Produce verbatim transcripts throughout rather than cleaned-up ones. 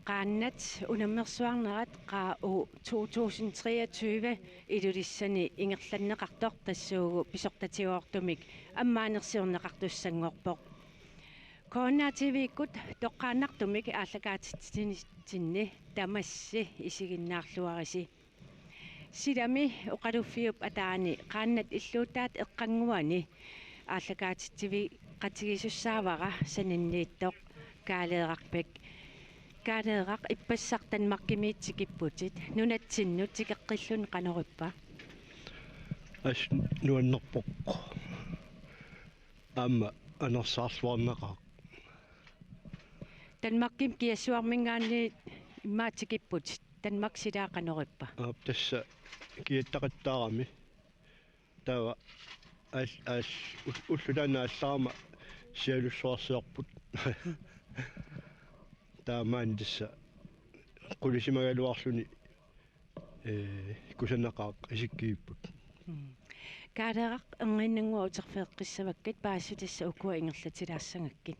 Qaannat unammersuarnerat Q U to tusind treogtyve Ilulissani ingerlanneqartoq tassuugu pisortatigoortumik ammaanersiorneqartussanngorpoq. K N R T V-kkut toqqaannartumik aallakaatitsinitsinni tamassi isiginnaarluarisi. Silami oqaluffiup ataani qaannat illuutaat eqqannguani aallakaatitsiveqatigiissussaavara saninniittoq Kaaleeraq Bech. Kaaleeraq, ippassaq Danmarkimiit tikipputit, nunatsinnut tikeqqilluni qanorippa? Assut nuannerpoq. Aamma anersaarluarnaqaaq. Danmarkimi Kiassuarminngaanniit immaqa tikipputit, Danmarkip silaa qanorippa? Aap, tassa kiattaqattaarami. Taava aal-, aal-, ul-, ulloq taanna aallarama sialussuarsiorput. Taamaammat tassa qulisimagaluarluni, ee, kusanaqaaq isikkivipput. Mm. Kaaleeraq, erniinnannguaq uterfigeqqissavakkit, paasissutissat ukua ingerlatilaassagakkit.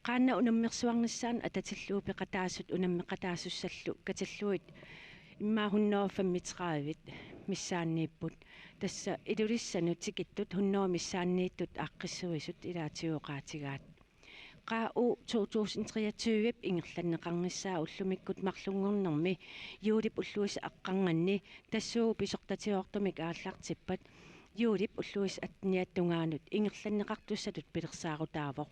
Qaannat unammersuarnissaannut atatillugu peqataasut unammeqataasussallu katillugit immaqa hundrede femogtredive missaanniipput. Tassa Ilulissanut tikittut hundrede missaanniittut aaqqissuisut ilaatigut oqaatigaat. Q U to tusind treogtyve ingerlanneqarnissaa ullumikkut marlunngornermi juulip ulluisa aqqarnganni tassuugu pisortatigoortumik aallartippat juulip ulluisa atteniata tungaanut ingerlanneqartussatut pilersaarutaavoq.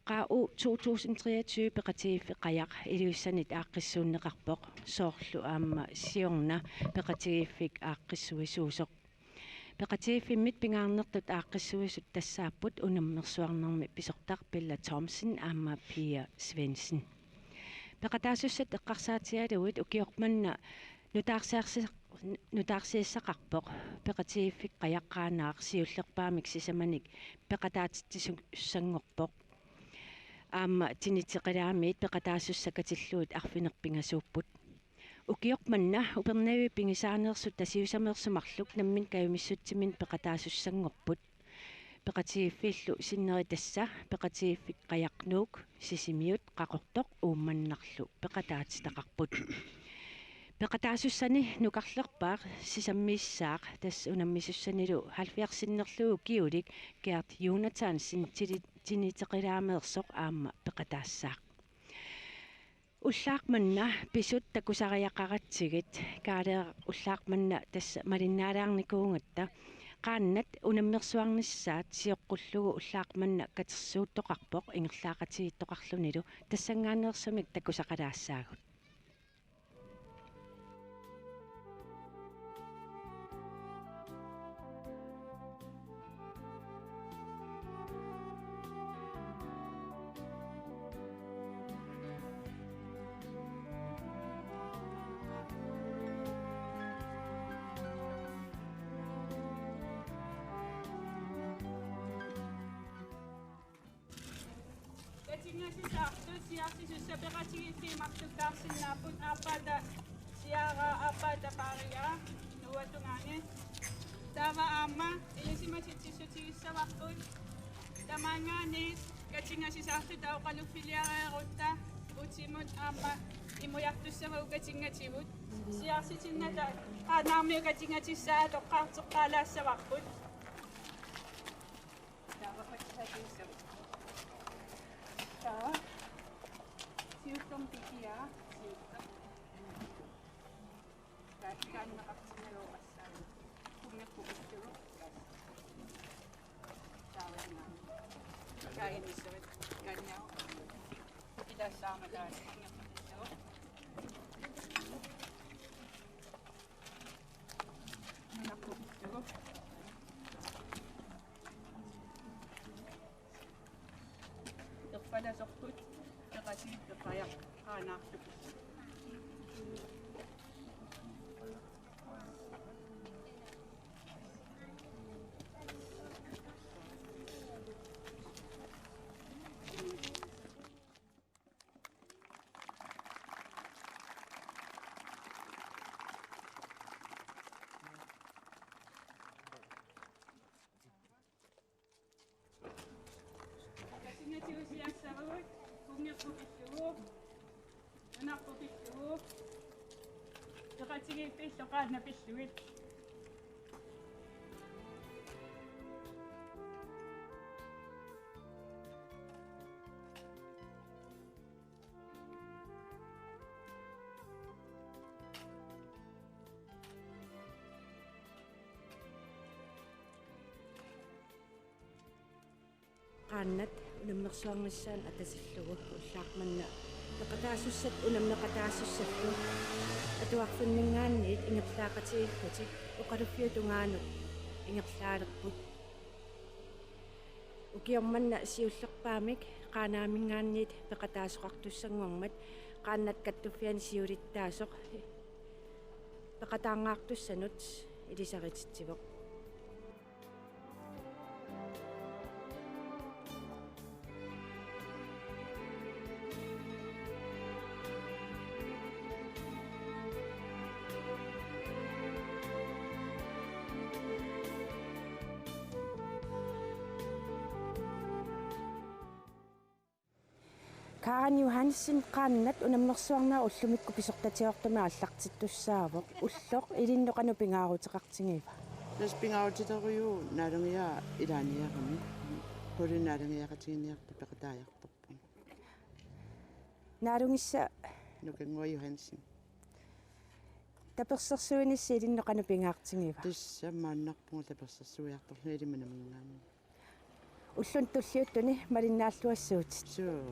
Q U to tusind treogtyve peqatigiiffik Qajaq Ilulissanit aaqqissuunneqarpoq, soorlu aamma siorna peqatigiiffik aaqqissuisuusoq. Peqatigiiffimmit pingaarnertut aaqqissuisut tassaapput unammersuarnermi pisortaq Bella Thomsen aamma Pia Svendsen. Peqataasussat eqqarsaatigalugit ukioq manna nutaarsiarsi-, nutaarsiassaqarpoq peqatigiiffik Qajaq Qaanaaq siullerpaamik sisamanik peqataatitsisussanngorpoq. Aamma Tiniteqilaamiit peqataasussat katillugit arfineq-pingasuupput. Ukioq manna Upernavik pigisaaneersut Tasiusameersoq marluk nammineq kajumissutsiminnik peqataasussanngorput. Peqatigiiffiillu sinneri tassa peqatigiiffik Qajaq Nuuk, Sisimiut, Qaqortoq Uummannarlu peqataatitaqarput. Peqataasussani nukarlerpaaq sisammiissaaq, tassa unammisussanilu halvfjerdsinnerlugu ukiulik Gert Jonathansen Tili-, Tiniteqilaameersoq aamma peqataassaaq. Ullaaq manna pisut takusariaqaratsigit, Kaaleeraq, ullaaq manna tassa malinnaalaarnikuugatta. Qaannat unammersuarnissaat sioqqullugu ullaaq manna katersuuttoqarpoq ingerlaaqatigiittoqarlunilu, tassanngaanneersumik takusaqalaassaagut. Katinngasisaartut siarsisussat peqatigiiffiit marlukkaarsinnaapput, aappaata siaraa, aappaata paarigaa nuuatungaani. Taava aamma ilisimatitsissutigissavarput. Tamaanngaanniit katinngasisaarluta oqaluffiliareerutta utimut aamma imujartussavagut katinngatigut. Siarsitinnata Qaanaarmiut katinngatigissaat toqqaarteqqaalaassavarput. Taava. Taava. Siullermik pikiaa. Siullermik. Taanna qaarsinnaluassaagut. Kunngerput pillugu. Taava. Taava inisserit. Taanna. Ilaassaarmat taanna. Kunngerput pillugu. Erfalasorput peqatigiiffik Qajaq Qaanaarlu. Katinngatigut siassavagut, kunngerput pillugu. Anarpoq pillugu. Peqatigiit pillugu qaannat pillugit. Qaannat unammersuarnissaannut atatillugu ullaaq manna peqataasussat unammeqataasussallu atuarfimminngaanniit ingerlaaqatigiillutik oqaluffiup tungaanut ingerlaalerput. Ukioq manna siullerpaamik Qaanaaminngaanniit peqataasoqartussanngormat Qaannat Kattuffianni siulittaasoq peqataanngaartussanut ilisarititsivoq. Karen Johansen, qaannat unammersuarnera ullumikkut pisortatigoortumik aallartittussaavoq. Ulloq ilinnut qanoq pingaaruteqartigiva? Tassa pingaarutilerujuuvoq naalungiaa ilaaniarami. Qulit naalagiaqatigiinniartut peqataajartorpunga. Naalungissa Nukannguaq Johansen. Tapersersuinissaq ilinnut qanoq pingaartigiva? Tassa maannarpunga tapersersuiartorlunga Ilimanaminngaanniit. Ulluni tulliuttuni malinnaalluassuutit. Suu.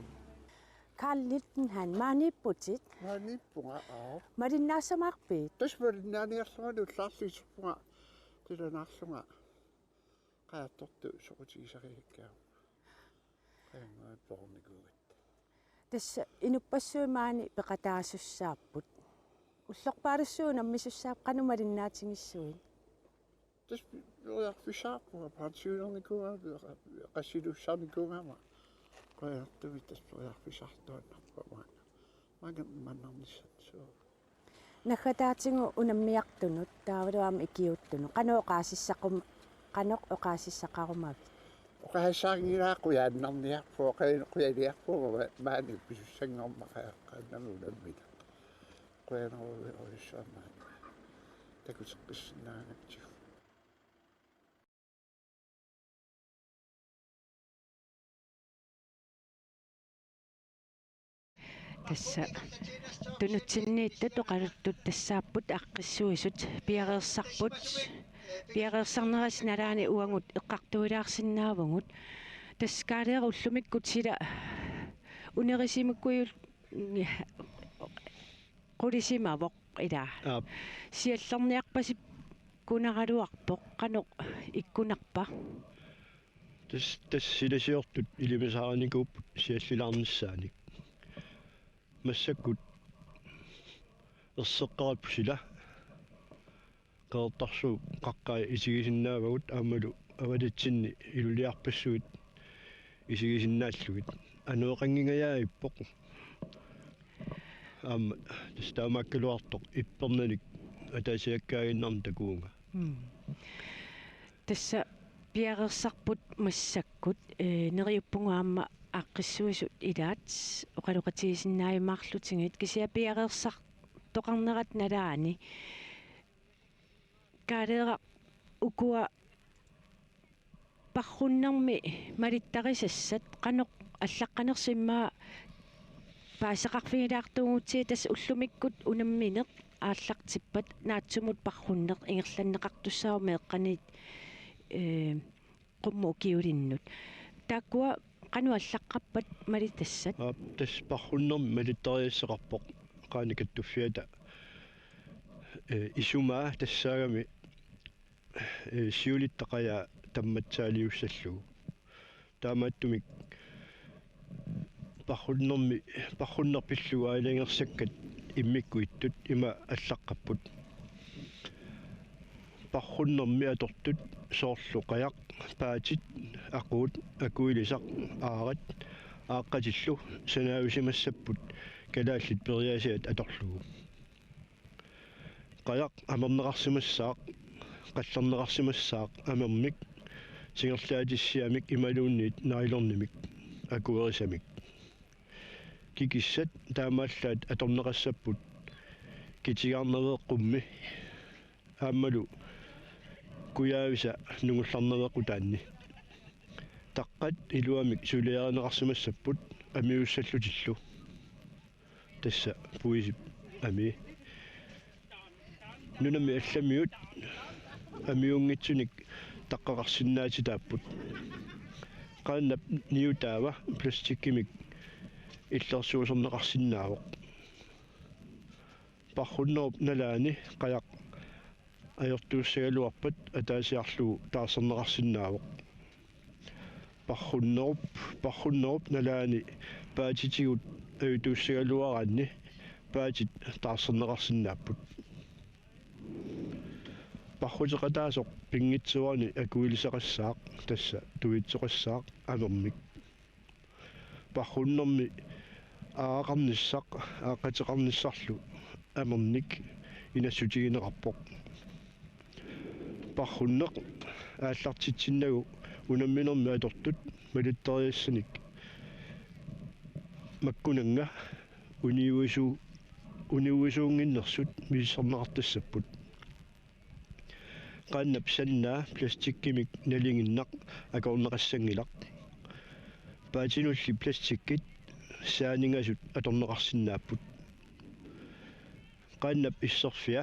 Karl Lildenhan, maaniipputit? Maaniippunga, aap. Malinnaassamaarpit? Tassa malinnaaniarlunga ullaarliiserpunga qilanaarlunga qajartortut soqutigisariikkaanga. Qajanngua poornikuugatta. Tassa inuppassuit maani peqataasussaapput. Ullorpaalussuit unammisussaapput, qanoq malinnaatigissavit? Tassa periarfissaqarpunga, pensionernikuugama, qassilussarnikuugama. Qujanartumik tassa periarfissaqartuaannarpunga maani. Maanga mannarnissaq, suu. Naggataatigut unammiartunut, taavalu aamma ikiuuttunut, qanoq oqaasissaqum-, qanoq oqaasissaqarumavit? Oqaasissarinngilanga qujanarniarpunga, qujan-, qujaniarpunga ma-, maani pisussanngormat qajaqqaannami unammineq. Qujanarujussuaq maani takuteqqissinnaagatsigu. Tassa tunutsinniittut oqaluttut tassaapput aaqqissuisut, piareersarput, piareersarnerisa nalaani uagut eqqartuilaarsinnaavugut. Tassa Kaaleeraq ullumikkut sila unerisimikkuju-, qulisimavoq ilaa. Aap. Siallerniarpasippunaraluarpoq, qanoq ikkunarpa? Tassa, tassa silasiortut ilimasaarinikuupput siallilaarnissaanik. Massakkut erseqqarput sila. Qeqertarsuup qaqqai isigisinnaavagut aammalu avalitsinni iluliarpassuit isigisinnaallugit. Anooqanngingajaaippoq. Aamma tassa taamaakkaluartoq ippernanik ataasiakkaaginnarneq takuunga. Mm. Tassa piareersarput massakkut, ee, neriuppunga aamma aaqqissuisut ilaat oqaloqatigisinnaajumaarlutigit, kisianni piareersartoqarnerat nalaani Kaaleeraq, ukua parrunnermi malittarisassat qanoq allaqqanersut immaqa paaseqarfigilaartuugutsigit, tassa ullumikkut unammineq aallartippat naatsumut parrunneq ingerlanneqartussaavoq meeqqaniit, ee, qummut ukiulinnut. Taakkua qanoq allaqqappat malitassat? Aap, tassa parrunnermi malittarisassaqarpoq Qaannat Kattuffiata, ee, isumaa tassaagami, ee, siulitta qajaa tammatsaaliussallugu. Taamaattumik parrunnermi, parrunneq pillugu aalajangersakkat immikkut ittut ima allaqqapput. Parrunnermi atortut soorlu qajaq, paatit, aquut, akuilisaq, aarat, aaqqatillu sanaajusimassapput kalaallit periaasiat atorlugu. Qajaq amerneqarsimassaaq, qallerneqarsimassaaq amermik, singerlaatissiamik imaluunniit nylonimik akuerisamik. kikissat taamaallaat atorneqassapput kitigaarnaveeqqummi aammalu kujaavisa nungullarnaveeqqutaanni. Taqqat iluamik suliarineqarsimassapput amiussallutillu. Tassa puisip amii. Nunami allamiut amiunngitsunik taqqaqarsinnaatitaapput. Qaannap niutaava plastikkimik illersuuserneqarsinnaavoq. Parrunnerup nalaani qajaq ajortuussagaluarpat ataasiarlugu taarserneqarsinnaavoq. Parrunnerup, parrunnerup nalaani paatitigut ajutuussagaluaraanni paatit taarserneqarsinnaapput. Parruteqataasoq pinngitsoorani akuilisaqassaaq, tassa tuitsoqassaaq amermik. Parrunnermi aaqarnissaq, aaqqateqarnissarlu amernik inassutigineqarpoq. Parrunneq aallartitsinnagu unamminermi atortut malitteriassanik makkunannga uniuisu-, uniuisuunnginnersut misissorneqartassapput. Qaannap sannaa plastikkimik nalinginnaq akorneqassanngilaq. Paatinulli plastikkit saaningasut atorneqarsinnaapput. Qaannap isserfia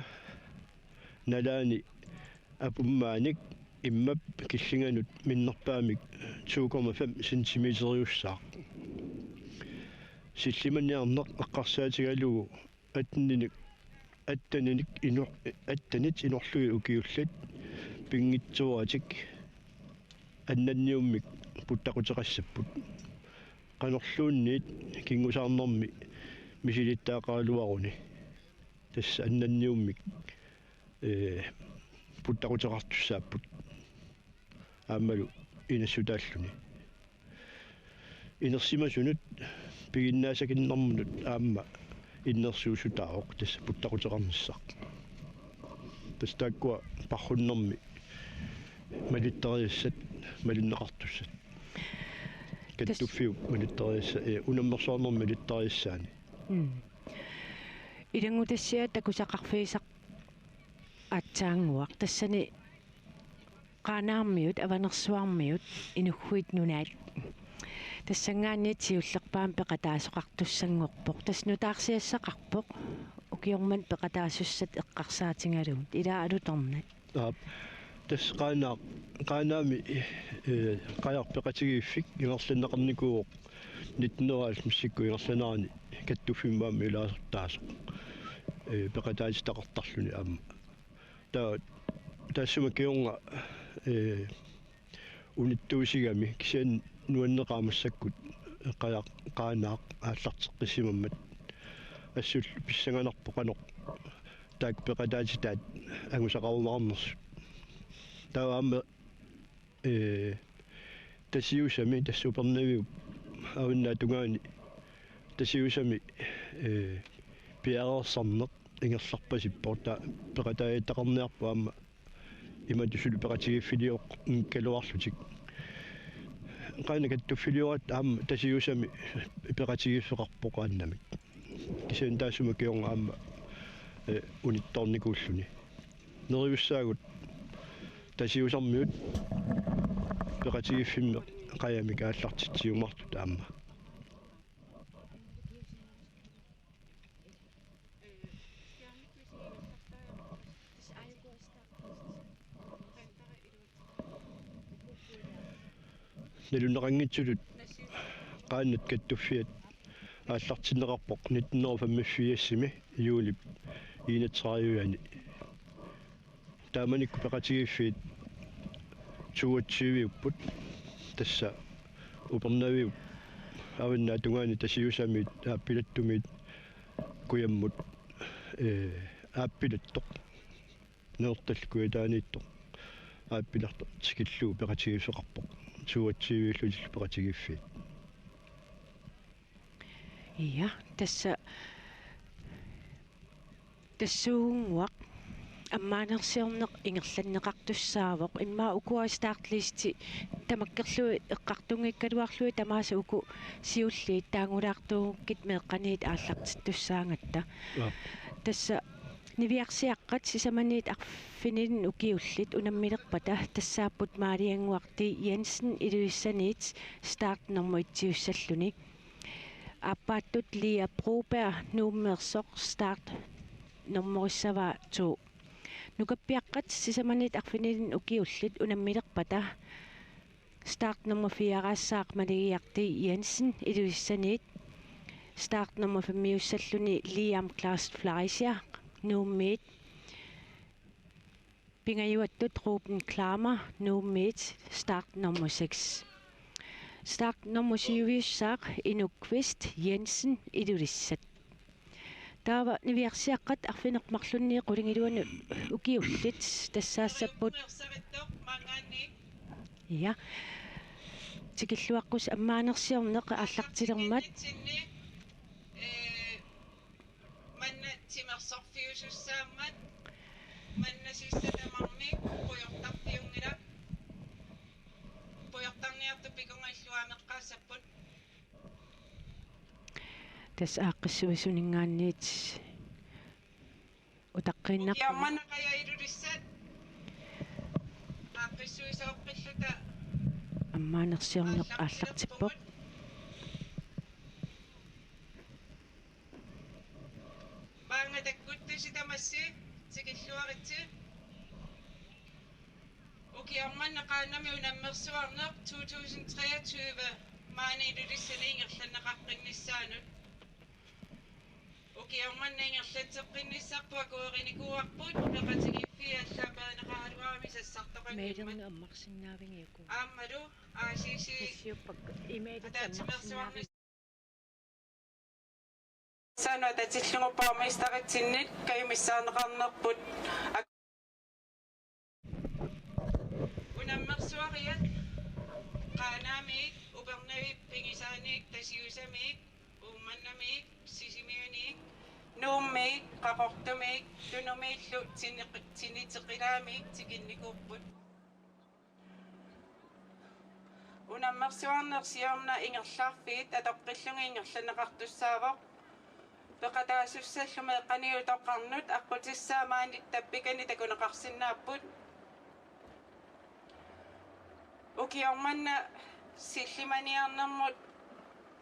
nalaani apummaanik immap killinganut minnerpaamik to komma fem centimeteriussaaq. Sillimaniarneq eqqarsaatigalugu atteninik, atteninik ino-, attenit inorlugit ukiullit pinngitsooratik annanniummik puttaquteqassapput. Qanorluunniit kingusaarnermi misilittagaqaraluaruni. Tassa annanniummik, ee, puttaquteqartussaapput. Aammalu inassutaalluni. Inersimasunut piginnaasakinnermunut aamma innersuussutaavoq tassa puttaquteqarnissaq. Tassa taakkua parrunnermi malitteriassat, malinneqartussat. Kattuffiup malitteriassa-, ee, unammersuarnermi malitteriassaani. Mm. Ilanngutassiaq takusaqarfigisaq aatsaannguaq. Tassani Qaanaarmiut, Avanersuarmiut, Inuit Nunaat. Tassanngaanniit siullerpaamik peqataasoqartussanngorpoq. Tassa nutaarsiassaqarpoq. Ukiormanna peqataasussat eqqarsaatigalugit. Ilaa alutornaq. Aap. Tassa Qaanaaq, Qaanaami, ee, qajaq peqatigiiffik ingerlanneqarnikuuvoq nitten hundrede og halvfemsikkut ingerlanerani kattuffimmut aamma ilaasortaasoq. Ee, peqataatitaqartarluni aamma. Ta-, taassuma kingorna, ee, unittuusigami kisianni nuanneqaaq massakkut qajaq Qaanaaq aallarteqqissimammat. Assullu pissanganarpoq qanoq taakku peqataatitaat angusaqarumaarnersut. Taava aamma, ee, Tasiusami tassa Upernaviup avannaa tungaani Tasiusami, ee, piareersarneq ingerlarpasippoq, taava peqataajataqarniarpoq aamma imatut suli peqatigiiffiliorikkaluarlutik. Qaanaaq kattuffiliorlugu aamma Tasiusami peqatigiiffeqarpoq qaannamik. Kisianni taassuma kingorna aamma, ee, unittoornikuulluni. Neriussaagut Tasiusarmiut peqatigiiffimmeq qajamik aallartitsiumaartut aamma. Nalunaqanngitsutut qaannat kattuffiat aallartinneqarpoq nitten hundrede og femogfirsimi juulip enogtredive-ani. Taamanikkut peqatigiiffiit toogtyve-upput, tassa Upernaviup avannaa tungaani Tasiusamiit Aappilattumiit kujammut, ee, Aappilattoq. Nanortalik kujataaniittoq aappilartoq tikillugu peqatigiiffeqarpoq. Toogtyve-llutillu peqatigiiffiit. Ja, tassa, tassuugunnguaq ammaanersiorneq ingerlanneqartussaavoq. Immaqa ukua startlisti tamakkerlugit eqqartunngikkaluarlugit tamaasa uku siulliit taangulaartuugukkit meeqqaniit aallartittussaagatta. Aap. Tassa niviarsiaqqat sisamaniit arfinilinnut ukiullit unammilerpata tassaapput Maaliannguaq D. Jensen Ilulissaniit startnummer et-iussalluni. Aappaattut Lia Broberg Nuummeersoq startnummerissavaa to. Nukappiaqqat sisamaniit arfinilinnut ukiullit unammilerpata startnummer fire-aassaaq Maligiaq D. Jensen Ilulissaniit, startnummer fem-iussalluni Liam Claus Fleischer Nuummiit, pingajuattut Ruben Klammer Nuummiit, startnummer seks. Startnummer syv-iussaaq Inuk Kvist Jensen Ilulissat. Taava niviarsiaqqat arfineq-marlunni qulingiluanut ukiullit tassaassapput. Ja. Tikilluaqqussi ammaanersiorneq aallartilermat. Manna timersorfiusussaammat, manna sissatamarmi pujortarfiunngilaq, pujortarniartut pikunga illuaameqqaassapput. Tassa aaqqissuisuninngaanniit utaqqiinnarpunga. Ukiormanna Qaja Ilulissat aaqqissuisooqqilluta ammaanersiorneq aallartippoq. Maanga takkuttusi tamassi tikilluaritsi. Ukiormanna qaannami unammersuarneq to tusind treogtyve maani Ilulissani ingerlanneqaqqinnissaanut. Ukiormanna ingerlatseqqinnissarput akuerinikuuarput peqatigiiffiit allaat perineqaraluarami sassartoqanngimmat. Mailimi ammarsinnaavigiuk. Aammalu A C C. Tassiuppakka. Emailimi ataatsimeersuarmi ammarsinnaavigiuk. Saanut atatillugu borgmesteritsinnit kajumissaarneqarnerput. Unammersuariat Qaanaamiit, Upernavimmiit, Pigisaaniit, Tasiusamiit, Uummannamiit, Sisimiuniit, Nuummiit, Qaqortumiit, Tunumiillu Tini-, Tiniteqilaamiit tikinnikuupput. Unammersuarneq siorna ingerlaarfiit atoqqillugit ingerlanneqartussaavoq. Peqataasussallu meeqqaniit utoqqarnut aqqutissaa maani tappikani takuneqarsinnaapput. Ukiormanna sillimaniarnermut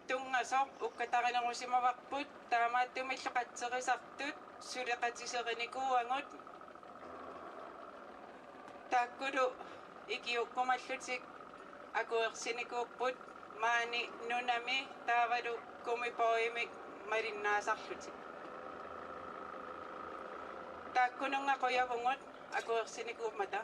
tunngasoq ukkatarinerusimavarput, taamaattumillu qatserisartut suleqatiserinikuuagut. Taakkulu ikiuukkumallutik akuersinikuupput maani nunami taavalu gummibådimik malinnaasarlutik. Taakkununnga qujavugut akuersinikuummata.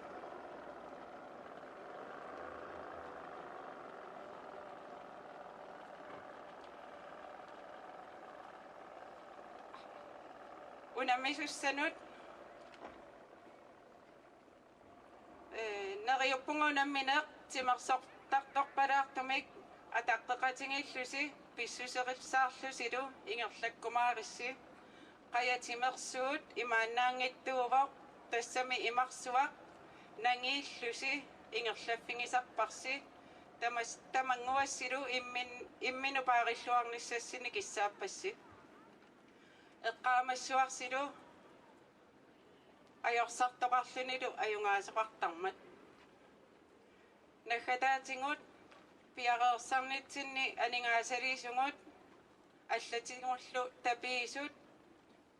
Unammisussanut, ee, neriuppunga unammineq timersortartorpalaartumik ataqqeqatigiillusi pissuserissaarlusilu ingerlakkumaarissi. Qaja timersuut imaannaanngitsuuvoq, tassami imarsuaq nangiillusi ingerlaffigisarparsi. Tamas-, tamannguassilu immin-, imminut paarilluarnissassinnik kissaappassi. Eqqaamassuarsilu ajorsartoqarlunilu ajugaasoqartarmat. Naggataatigut piareersarnitsinni aningaasaliisugut allatigullu tapiisut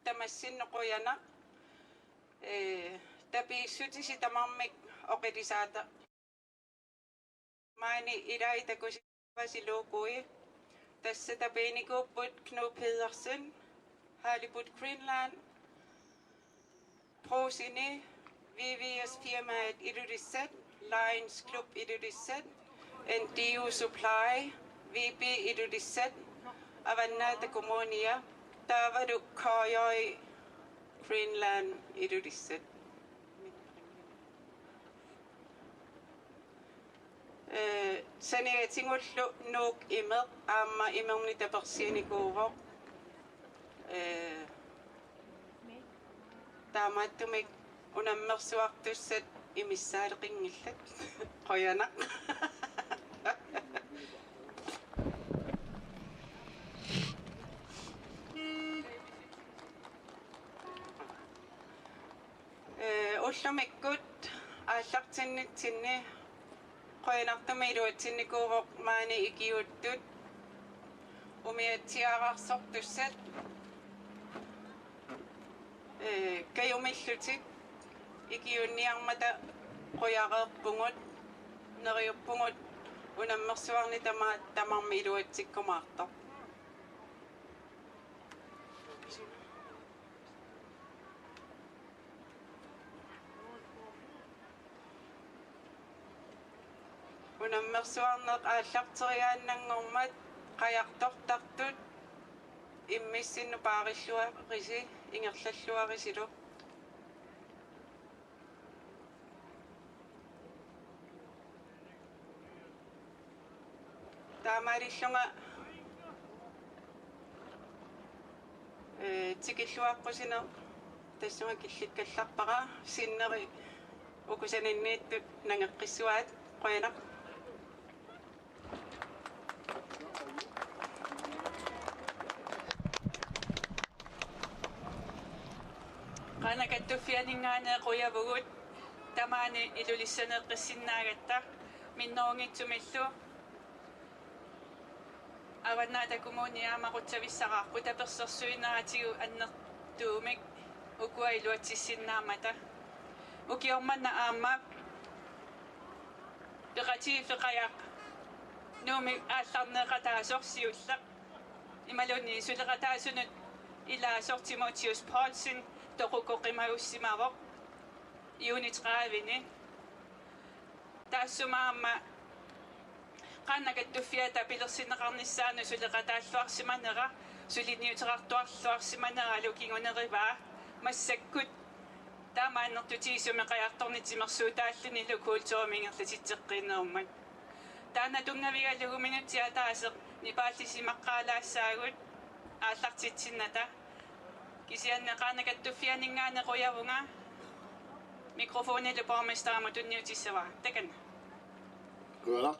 tamassinnut qujanaq, ee, tapiissutisi tamarmik oqilisaata. Maani ilai takusi- Vasilukui. Tassa tapiinikuupput Knud Pedersen, Halibut Greenland, Brugseni, V V S firmaat Ilulissat, Lions Club Ilulissat, N D U Supply, V B Ilulissat, Avannaata Kommunia, taavalu K J Greenland Ilulissat. Ee, saniatigullu Nuuk Imeq aamma imernik tapersiinikuuvoq. Ee, taamaattumik Unammersuartussat imissaaleqinngillat. Qujanaq. Ee, ullumikkut aallartinnitsinni qujanartumik iluatsinnikuuvoq maani ikiuuttut umiatsiaararsortussat, ee, kajumillutik ikiuunniarmata qujareerpugut, neriuppugut unammersuarneq tama-, tamarmik iluatsikkumaartoq. Unammersuarneq aallarteriaannanngormat qajartortartut immissinnut paarilluarisi ingerlalluarisilu. Taamaalillunga, ee, tikilluaqqusineq tassunga killikkallarpara, sinneri ukusaninniittut nangeqqissuaat. Qujanaq. Qaanaap Kattuffianinngaanniit qujavugut tamaani Ilulissaneeqqissinnaagatta minnerunngitsumillu. Avannaata Kommuni aamma qutsavissaqarput tapersersuineratigut annertuumik ukua iluatsissinnaammata. Ukioq manna aamma peqatigiiffeqajaq Nuummi aallarneeqataasoq siulleq imaluunniit suleqataasunut ilaasoq Timotheus Poulsen toqukoqimagussimavoq juuni tredive-ni. Taassuma aamma Qaanaap Kattuffiata pilersinneqarnissaanut suleqataalluarsimanera suliniuteqartuarluarsimaneralu kingunerivaa massakkut taama annertutigisumik qajartorneq timersuutaallunilu kulturimik ingerlatitseqqiinerummat. Taanna tunngavigalugu minutsit ataaseq nipaallisimaqqaalaassaagut aallartitsinnata. Kisianni Qaanaap Kattuffianinngaanniit qujavunga mikrofonilu borgmesterimut tunniutissavara. Takanna. Qujanaq.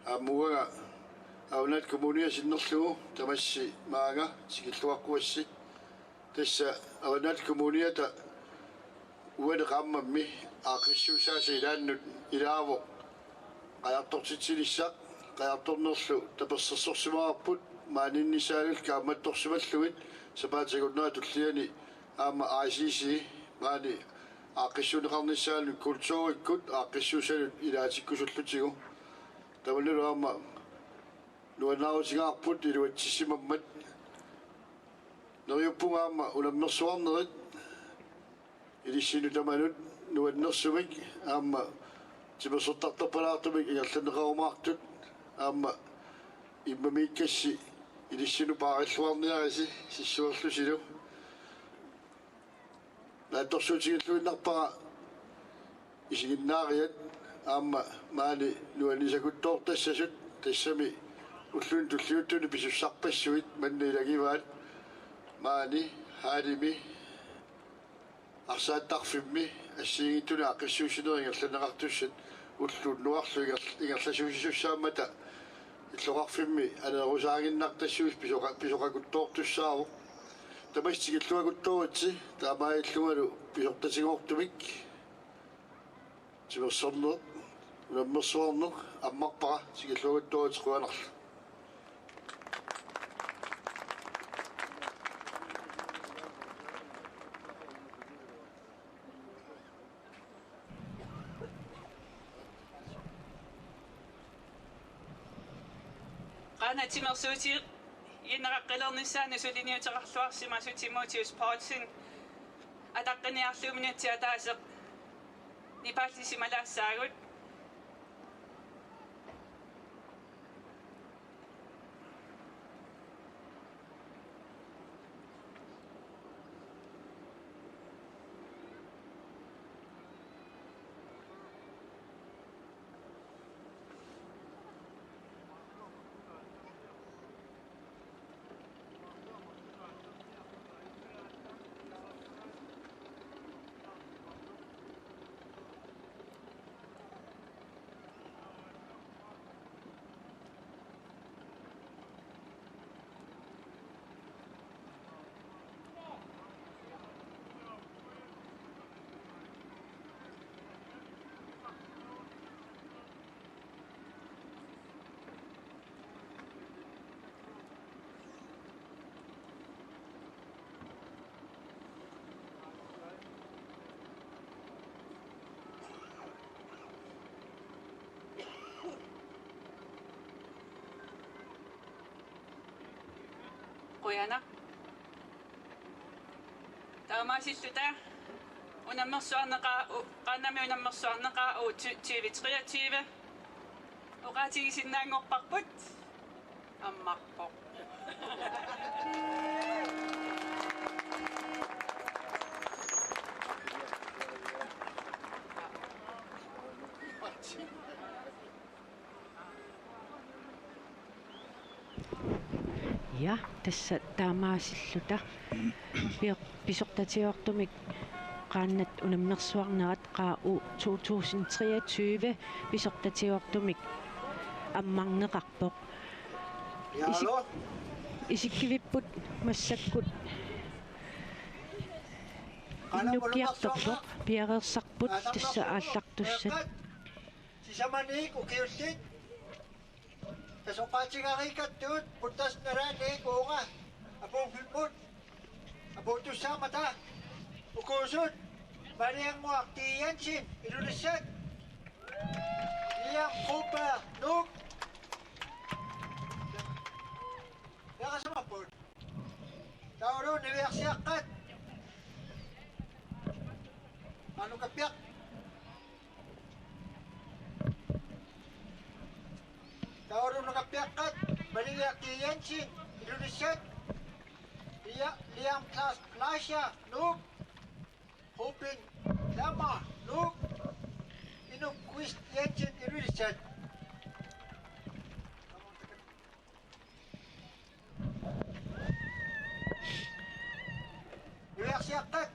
Aamma uanga Avannaata Kommunia sinnerlugu tamassi maanga tikilluaqquassi. Tassa Avannaata Kommuniata uani qaammammi aaqqissuussaasa ilaannut ilaavoq qajartortitsinissaq. Qajartornerlu tapersersorsimavarput maaninnissaanillu kaammattorsimallugit sapaatip akunnera tulliani aamma I C C maani aaqqissuunneqarnissaanut kulturikkut aaqqissuussanut ilaatikkusullutigu. Tamannalu aamma nuannaarutigaarput iluatsissimammat. Neriuppunga aamma unammersuarnerit ilissinnut tamanut nuannersumik aamma timersortartorpalaartumik ingerlanneqarumaartut aamma immamiikkassi ilissinnut paarilluarniarisi sissuerlusilu. Naatsorsuutiginngilluinnarpara isiginnaariat aamma maani nuannisakuttoortassasut, tassami ulluni tulliuttuni pisussarpassuit manna ilagivaat maani hallimi arsaattarfimmi assigiinngitsunik aaqqissuussinerit ingerlanneqartussat ulloq unnuarlu inger-, ingerlasuusisussaammata illoqarfimmi aneerusaaginnartassuit pisoqa-, pisoqakuttoortussaavoq. Tamassi tikilluaqquttooritsi taamaalillungalu pisortatigoortumik. Timersorneq, unammersuarneq ammarpara, tikilluaqquttooritsi, qujanarlu. Qaanaap timersuutigineqaqqilernissaanut suliniuteqarluarsimasoq Timotheus Poulsen ataqqiniarlugu minutsit ataaseq nipaallisimalaassagut. Qujanaq. Taamaasilluta unammersuarneqaaq, u-, Qaannami unammersuarneqaaq U tyve treogtyve. Oqaatigisinnaanngorparput. Ammarpoq. Ja, tassa taamaasilluta. Pior-, pisortatigoortumik qaannat unammersuarnerat Q U to tusind treogtyve pisortatigoortumik ammarneqarpoq. Isik-, isikkivipput massakkut innukkiartorpoq, piareersarput tassa aallartussat. Sisamaniit ukiullit. Tassa oqaatigeriikkattut, puttassat nalaanniit uunga apuuffimmut apuuttussaammata. Ukuusut: Maliannguaq T. Jensen, Ilulissat. Liam Broberg, Nuuk. Peqataasimappat. Taavalu niviarsiaqqat. Anu kappiaq. Taavalu nukappiaqqat: Maliannguaq T. Jensen, Ilulissat. Lia-, Liam Klaas Fleischer, Nuuk. Ruben Lammer, Nuuk. Inuk Kvist Jensen, Ilulissat. Niviarsiaqqat,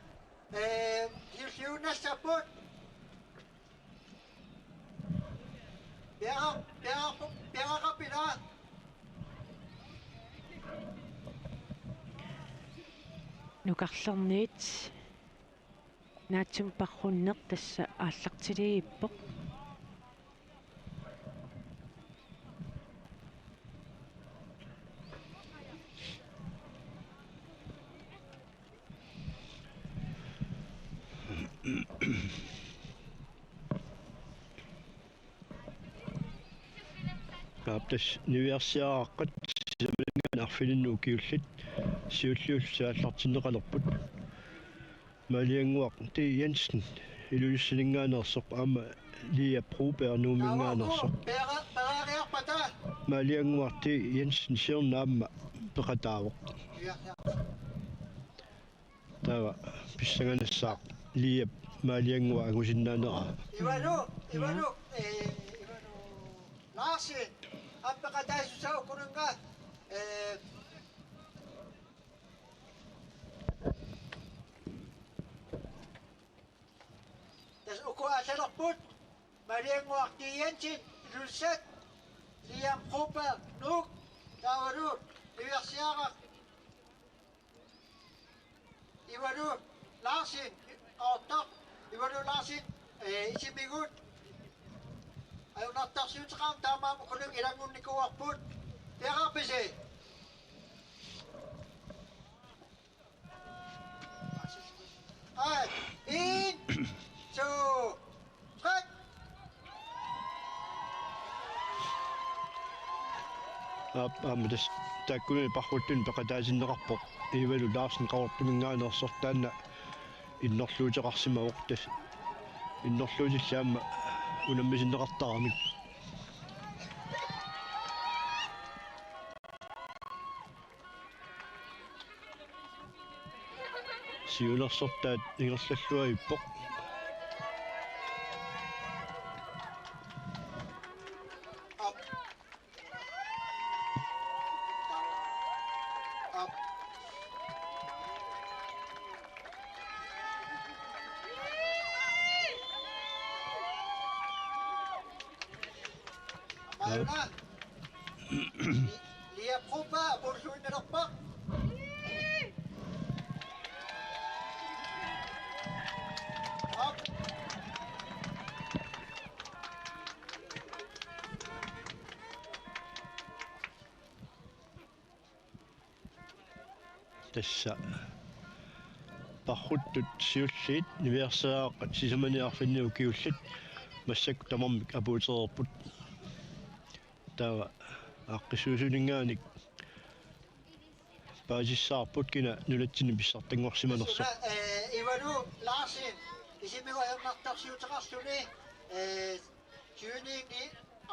ee, siulliunnassapput. Piara-, piara-, piaraqarpit? Nukarlerniit naatsumik paarrunneq tassa aallartiliippoq. Aap, tassa niviarsiaraqqat sisamaninngaanniit arfininnut ukiullit siulliullutik aallartinneqalerput. Maliannguaq T. Jensen Ilulissaninngaanneersoq aamma Liam Broberg Nuumminngaanneersoq. Maliannguaq T. Jensen siorna aamma peqataavoq. Taava pissanganassaaq Liap Maliannguaq angusinnaaneraa. Ivalu, Ivalu, ee, Ivalu Larsen, aamma peqataasussaavugut uanga, ee, tassa uku aallalerput: Maliannguaq T. Jensen, Ilulissat, Liam Broberg, Nuuk, taavalu niviarsiaraq Ivalu Larsen, Qaqortoq, Ivalu Larsen, ee, isimigut. Ajornartorsiuteqarmat taamaammat ukulunnga ilanngunnikuuarput. Piareerpisi? Aa, en, to, tre. Aap, aamma tassa taakkununnga paarruttunik peqataatinneqarpoq Ivalu Larsen Qaqortuminngaanneersoq, taanna innerluuteqarsimavoq, tassa innerluutillit aamma unammisinneqartaramik. Siunersortaat ingerlalluarpoq. Aap. Liam Broberg, apuulluinnalerpaa. Aap. Tassa paarruttut siulliit niviarsiaraqqat sisamaniit arfininnut ukiullit massakkut tamarmik apuutereerput. Taava aaqqissuussininngaanniit paasissavarput kina nunatsinni pissartanngorsimanersoq. Suna, eh, Ivalu Larsen, isimiut ajornartorsiuteqarluni, eh, tyveni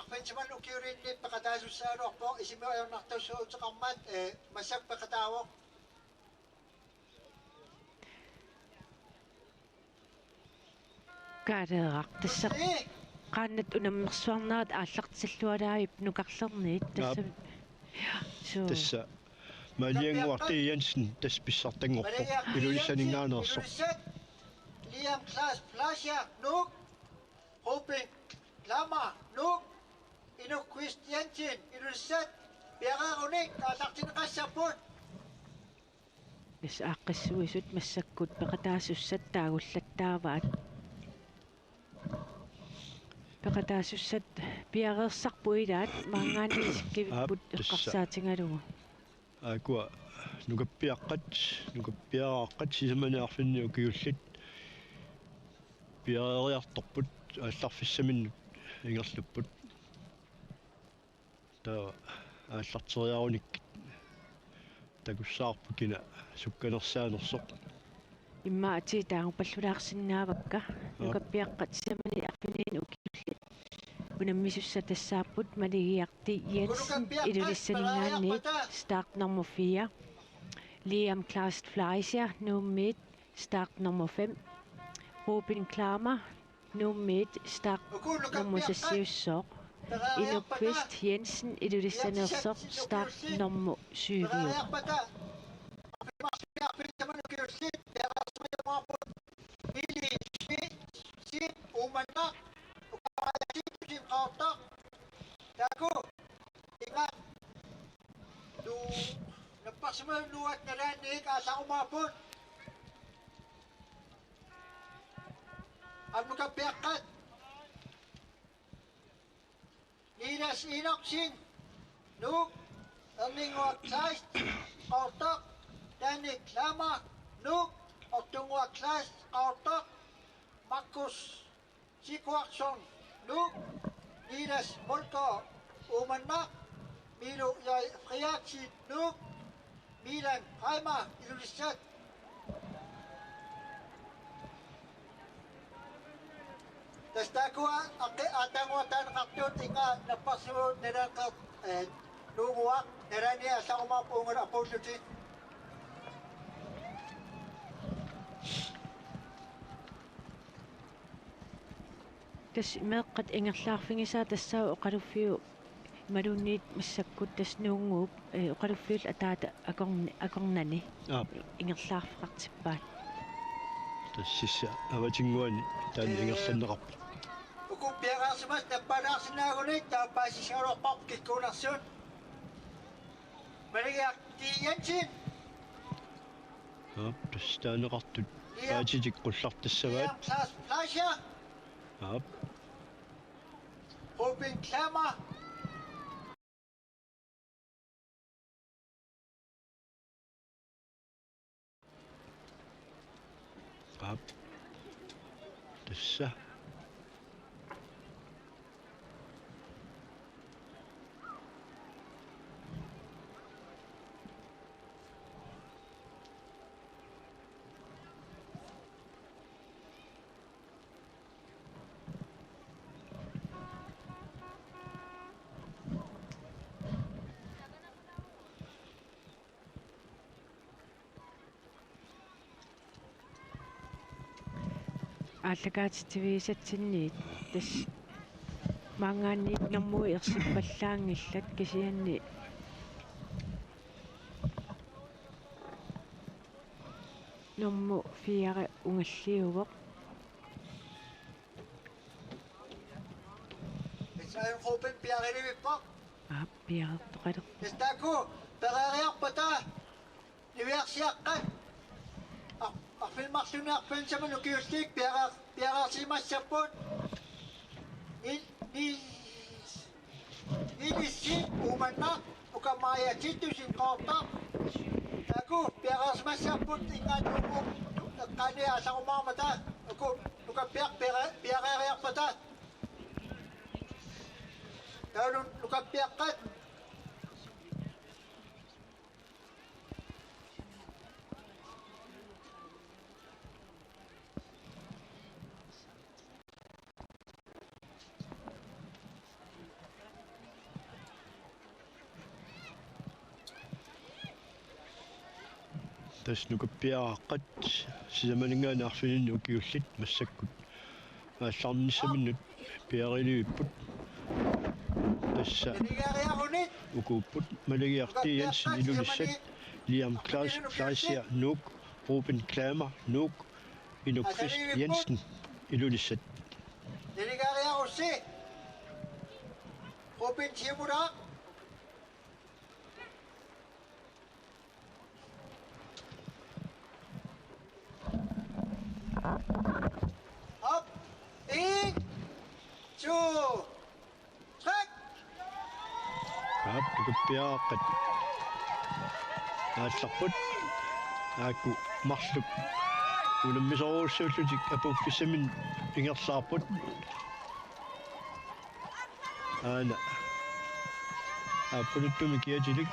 arfineq-marlunnik ukiulinni peqataasussagaluarpoq, isimiut ajornartorsiuteqarmat, eh, massakkut peqataavoq. Kaaleeraq tassa. Qaannat unammersuarnerat aallartillualaarpoq nukarlerniit tassa. Aap. Suu. Tassa Maaliannguaq T. Jensen tassa pissartanngorpoq Ilulissaninngaanneersoq. Liam Klaas Fleischer, Nuuk. Ruben Klammer, Nuuk. Inuk Kvist Jensen, Ilulissat. Piareerunik aallartinneqassapput. Tassa aaqqissuisut massakkut peqataasussat taagullattaavaat. Peqataasussat piareersarput ilaat maanngaanniit sikkivipput. Aap, tassa. Eqqarsaatigalugu. Aakkua nukappiaqqat, nukappiaraaqqat sisamanik arfineq-marlunnik ukiullit piareeriartorput aallarfissaminnut ingerlapput. Taava aallarteriarunikkit takussavarput kina sukkanersaanersoq. Immaqa atii taagupalluulaarsinnaavakka. Aap. Nukappiaqqat sisamanik arfineq-marlunnik ukiullit unammisussat tassaapput Maligiaq T. Jensen Ilulissaninngaanniit, start nummer fire. Liam Klaas Fleischer, Nuummiit, start nummer fem. Ruben Klammer, Nuummiit, start nummer seksiussooq. Inuk Kvist Jensen Ilulissaneersoq, start nummer syviuvoq. Taakku inga tu napparsimanermut nalaanni aallarumaapput. Aamma nukappiaqqat. Niels Enoksen, Nuuk. Erninnguaq Kleist, Qaqortoq. Danny Klammer, Nuuk. Ortunnguaq Kleist, Qaqortoq. Markus Sigurdsson, Nuuk. Niels Molgaard, Uummannaq. Milo J. Frederiksen, Nuuk. Milan Reimer, Ilulissat. Tassa taakkua aqqi-, aatsaannguaq taaneqartut inga napparsimanermut nalaani, eh, Nuummuaq nalaani aallarumaapput uunga apuullutik. Tassa meeqqat ingerlaarfigisaat tassaavoq oqaluffiup imaluunniit massakkut tassa Nuunnguup, eh, oqaluffiullu ataata akorn-, akornanni. Aap. Ingerlaarfeqartippaat. Tassa sissap avatinnguani taanna ingerlanneqarpoq. Uku piareersimasut nappaalaarsinnaagunik taava paasissagaluarparput kikkuunersut. Maligiaq T. Jensen. Aap, tassa taaneqartut paatitik qullartassavaat. Liam Klaas Fleischer. Aap. Ruben Klammer. Aap. Tassa. Aallakaatitsivigisatsinniit tassa maanngaanniit normuit ersippallaanngillat kisianni normu fire ungalliuvoq. Isai Ruben piareerivippoq. Aap, piareertoqalerpoq. Tassa taakku pereeriarpata niviarsiaqqat. Ar-, arfineq-marlunnik arfineq-marlunnik ukiullit piareer-, piareersimassapput. Ni-, ni-, Niels Uummannaq, uka Maja Titussen Qaqortoq. Taakku piareersimassapput inga Nuummut eqqaani aallarumaammata. Uku nukappiaq piare-, piareeriarpata. Taavalu nukappiaqqat. Tassa nukappiaraqqat sisamaninngaanniit arfininni ukiullit massakkut aallarnissaminnut piareerput. Tassa ukuupput: Maligiaq T. Jensen, Ilulissat, Liam Klaas-, Klaasiaq, Nuuk, Ruben Klamer, Nuuk, Inuk Kvist Jensen, Ilulissat. Naligiariarussi. Ruben Timura. Op. En, to, tre. Aap, nukappiaraqqat aallarput. Taakku marluk unammisorujussuullutik apuuffissaminnik ingerlaarput. Aana aappaluttumik kiatilik.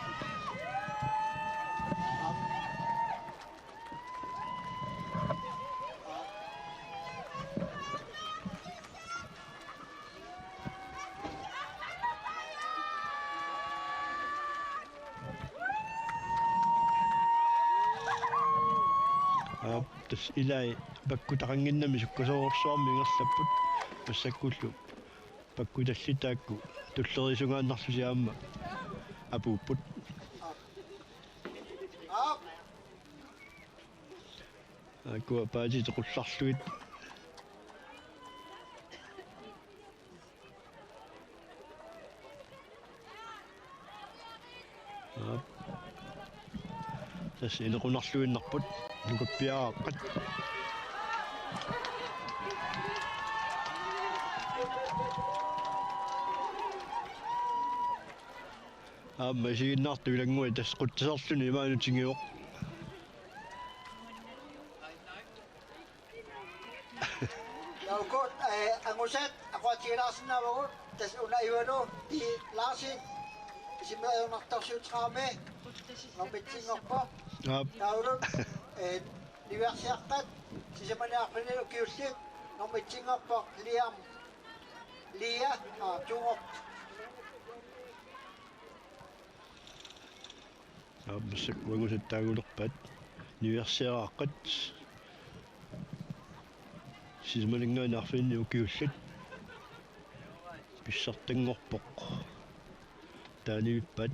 Aap, tassa ilai pakkutaqannginnami sukkasoorsuarmik ingerlapput. Massakkullu pakkutallit taakku tulleriisungaannarlutik aamma apuupput. Taakkua paatit qullarlugit. Aap. Tassa inequnarluinnarput nukappiaraqqat. Aamma isiginnaartut ilannguit tassa qutsaserluni imaanut tingivoq. Taakku, eh, angusat aquatigilaarsinnaavagut, tassa una Ivalu P. Larsen, isima ajornartorsiuteqarami, normitsinngorpoq. Aap. Taavalu, eh, niviarsiaqqat sisamaniit arfininni ukiullit, normitsinngorpoq Liam, Lia, aa, toorpoq. Aap, massakkut angusat taagulerpaat. Niviarsiaraqqat sisamaninngaanniit arfininni ukiullit pissartanngorpoq taanivippaat.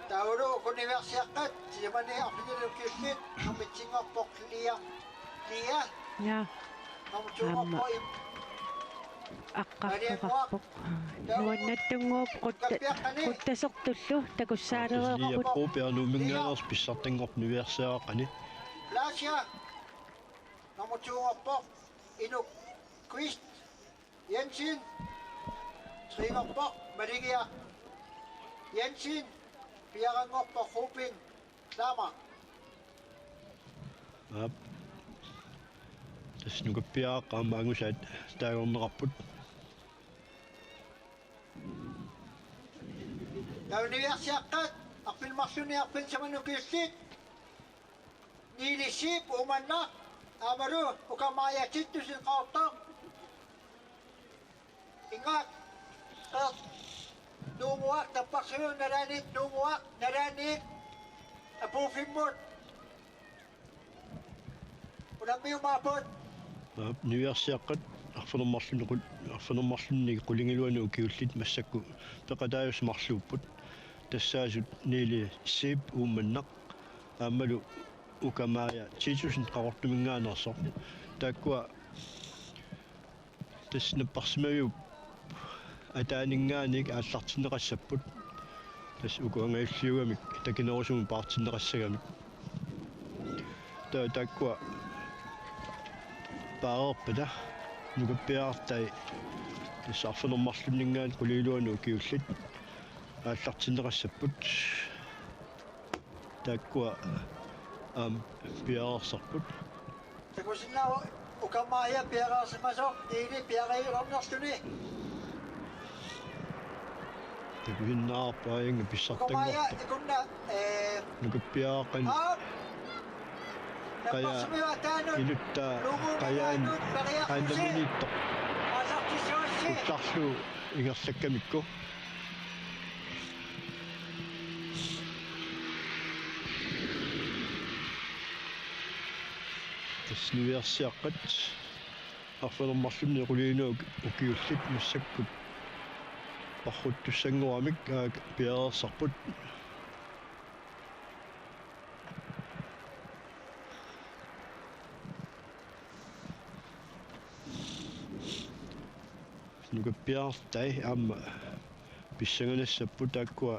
Taavalu uku niviarsiaqqat sisamaniit arfininni ukiullit, normitsinngorpoq Lia. Lia. Ja. Normu toorpoq Im-, aqqartoqarpoq. Nuannaartunnguupput qutta-, quttasertullu takussaalereerput. Lia Broberg Nuumminngaanneersoq pissartanngorpoq niviarsiaraqqani. Klaasiaq. Normu toorpoq Inuk Kvist Jensen. Treerpoq Maligiaq Jensen. Fireerpoq Ruben Klamer. Aap. Tassa nukappiaraqqat aamma angusat taagorneqarput. Taava niviarsiaqqat arfineq-marlunni arfineq-sisamaniit ukiullit. Niili Zeeb Uummannaq aammalu Uka Maja Titussenip Qaqortoq. Ingaat, eh, Nuummuaq, tapparsiviup nalaani Nuummuaq, nalaani apuuffimmut unammiumaapput. Aap, niviarsiaqqat arfineq-marlunni qul-, arfineq-marlunni qulingiluanut ukiullit massakkut peqataajussat marluupput. Tassaasut Niili Zeeb Uummannaq aammalu Uka Maja Titussen Qaqortuminngaanneersoq. Taakkua tassa napparsimaviup ataaninngaanniit aallartinneqassapput. Tassa uku angajulliugamik takinerusumik paartinneqassagamik. Taava taakkua paareerpata nukappiarartai tassa arfineq-marlunninngaanniit qulingiluanut ukiullit aallartinneqassapput. Taakkua aamma piareersarput. Takusinnaavoq Uka Maja piareersimasoq Niili piareernerluni. Takusinnaavarput aajanga pissartanngorpoq. Uka Maja ikunna, eh, nukappiaraqqani. Aap. Qaja inuttaa qajaani qaannaminiittoq. Ullarlu ingerlakkamikku. Tassa niviarsiaqqat arfineq-marlunnik quliinuuk ukiullit massakkut parruttussanngoramik aak piareersarput. Nukappiartai aamma pissanganassapput taakkua,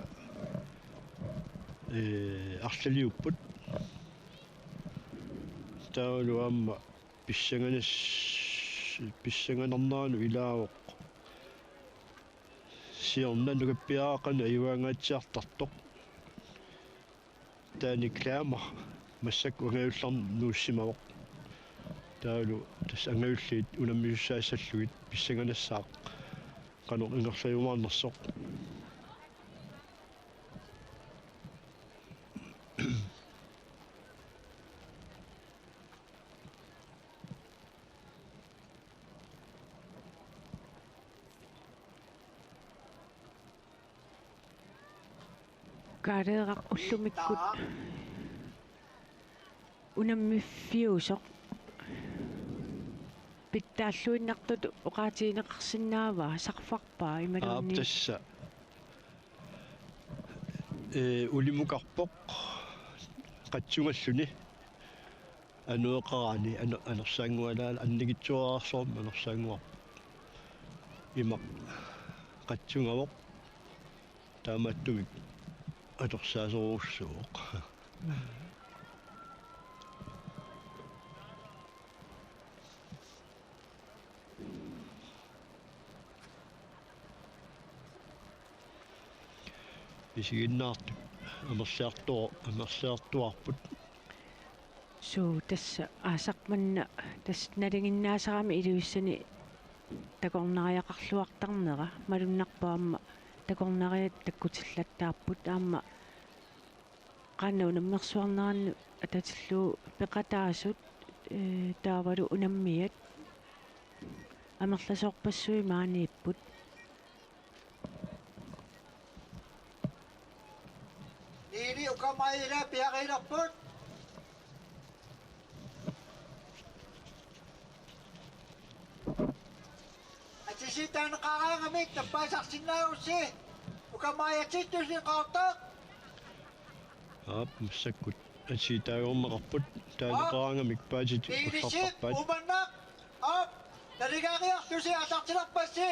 ee, arlaliupput. Taavalu aamma pissanganas-, pissanganarnerani ilaavoq. Siorna nukappiaraq qanoq ajugaangaatsiartartoq. Taanna Klamer massakkut angajullerneq nuussimavoq. Taavalu tassa angajulliit unammisussaassallugit pissanganassaaq qanoq ingerlajumaarnersoq. Kaaleeraq ullumikkut unammiffiusoq pitsaalluinnartutut oqaatigineqarsinnaavaa, sarfarpaa imaluunniit? Aap, tassa. Ee, ulimukarpoq qatsungalluni. Anueqaraanni ano-, anersaanngualaarluni, annikitsuararsuarmik anersaannguarpoq. Imaq qatsungavoq. Taamaattumik atorsaasorujussuuvoq. Isiginnaartut amerliartu-, amerliartuaarput. Suu, tassa aasaq manna tassa nalinginnaasarami Ilulissani takornariaqarluartarnera, malunnarpoq aamma takornariat takkutillattaapput, aamma qaannat unammersuarnerannut atatillugu peqataasut, ee, taavalu unammiat amerlasoorpassuit maaniipput. Niili, ukamai ila piariilerput. Atisitaaneqaraangamik nappaasarsinnaagussi. Ukamai atittussi qaartoq. Aap, massakkut atitaagorneqarput, taaneqaraangamik paatit. Niilisip uffaqarpaat. Umannaq. Aap, naligaariarlusi aallartilerpassi.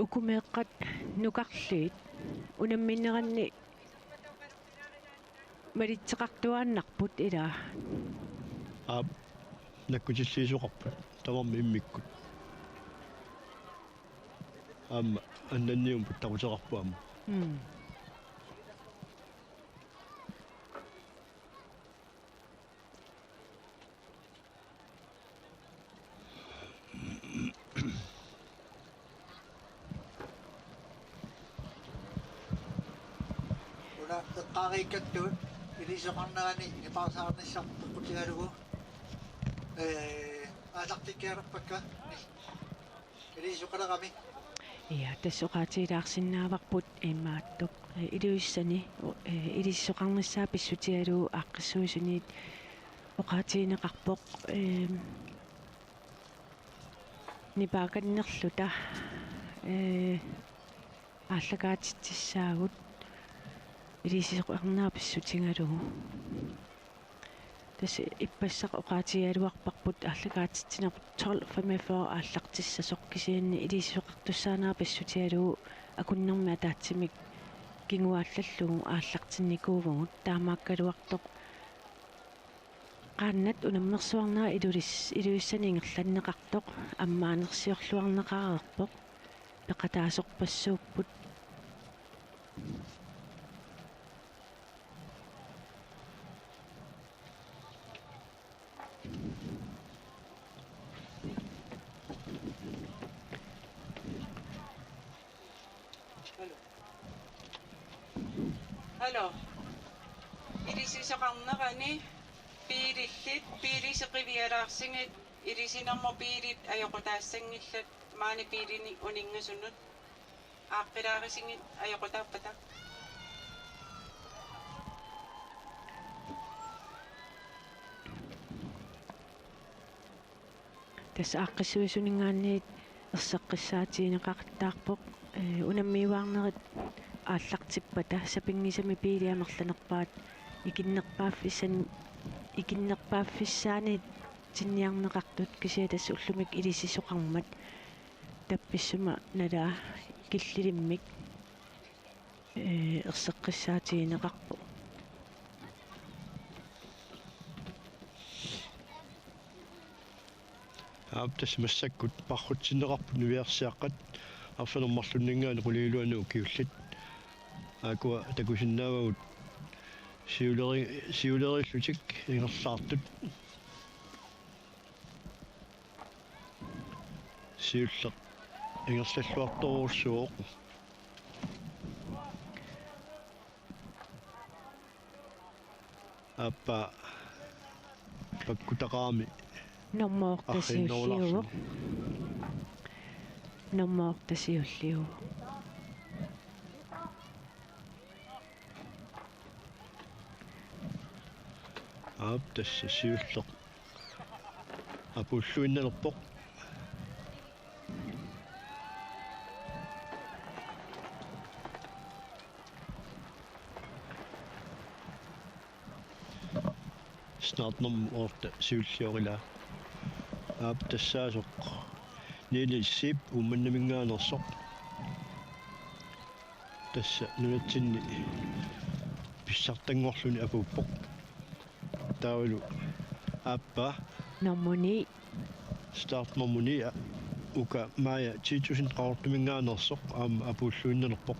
Uku meeqqat nukarliit unammineranni malitseqartuaannarput ilaa. Aap, nakkutilliisoqarput tamarmik immikkut. Aamma annanniummut taquteqarpoq aamma. Mm. Una eqqaariikkattut ilisoqarnerani nipaarsaarnissaq peqqutigalugu, ee, aallartikkiarpakka. Ilisoqalerami. Ja, tassa oqaatigilaarsinnaavarput imaattoq, ee, Ilulissani, ee, ilisoqarnissaa pissutigalugu aaqqissuisunit oqaatigineqarpoq, ee, nipaakannerluta, ee, aallakaatitsissaagut ilisoqarnera pissutigalugu. Tassa ippassaq oqaatigigaluarparput aallakaatitsineq tolv femogfyrre aallartissasoq, kisianni ilisoqartussaanera pissutigalugu akunnermi ataatsimik kinguaallallugu aallartinnikuuvugut, taamaakkaluartoq qaannat unammersuarnera Ilulis-, Ilulissani ingerlanneqartoq ammaanersiorluarneqareerpoq. peqataasorpassuupput. Aluu. Ilisisoqarnerani biilillit, biilisut qivialaarsigit, ilisinermut biilit ajoqutaassanngillat maani biilinik uninngasunut. Aaqqilaarisigit ajoqutaappata. Tassa aaqqissuisuninngaanniit erseqqissaatigineqaqattaarpoq, ee, unammiuaarnerit aallartippata sapinngisamik biilit amerlanerpaat ikinnerpaaffissan-, ikinnerpaaffissaaniitinniarneqartut kisianni tassa ullumikkut ilisisoqarmat tappissuma nalaa killilimmik, ee, erseqqissaatigineqarpoq. Aap, tassa massakkut parrutsinneqarput niviarsiaqqat arfineq-marlunninngaanniit qulingiluanut ukiullit. Aakkua takusinnaavagut siuleri-, siulerillutik ingerlaartut. Siulleq ingerlalluartorujussuuvoq. Aappaa pakkutaqarami. Nummer otte siulliuvoq. Arriinnerulaarluni. Nummer otte siulliuvoq. Aap, tassa siulleq apuulluinnalerpoq. Snart nummer otte siulliorluni. Aap, tassaasoq Niels Zeeb Uummannaminngaanneersoq. Tassa nunatsinni pissartanngorluni apuuppoq. Taavalu aappaa. Nummer ni. Start nummer ni, Uka Maja Titussen Qaqortuminngaanneersoq aamma apuulluinnalerpoq.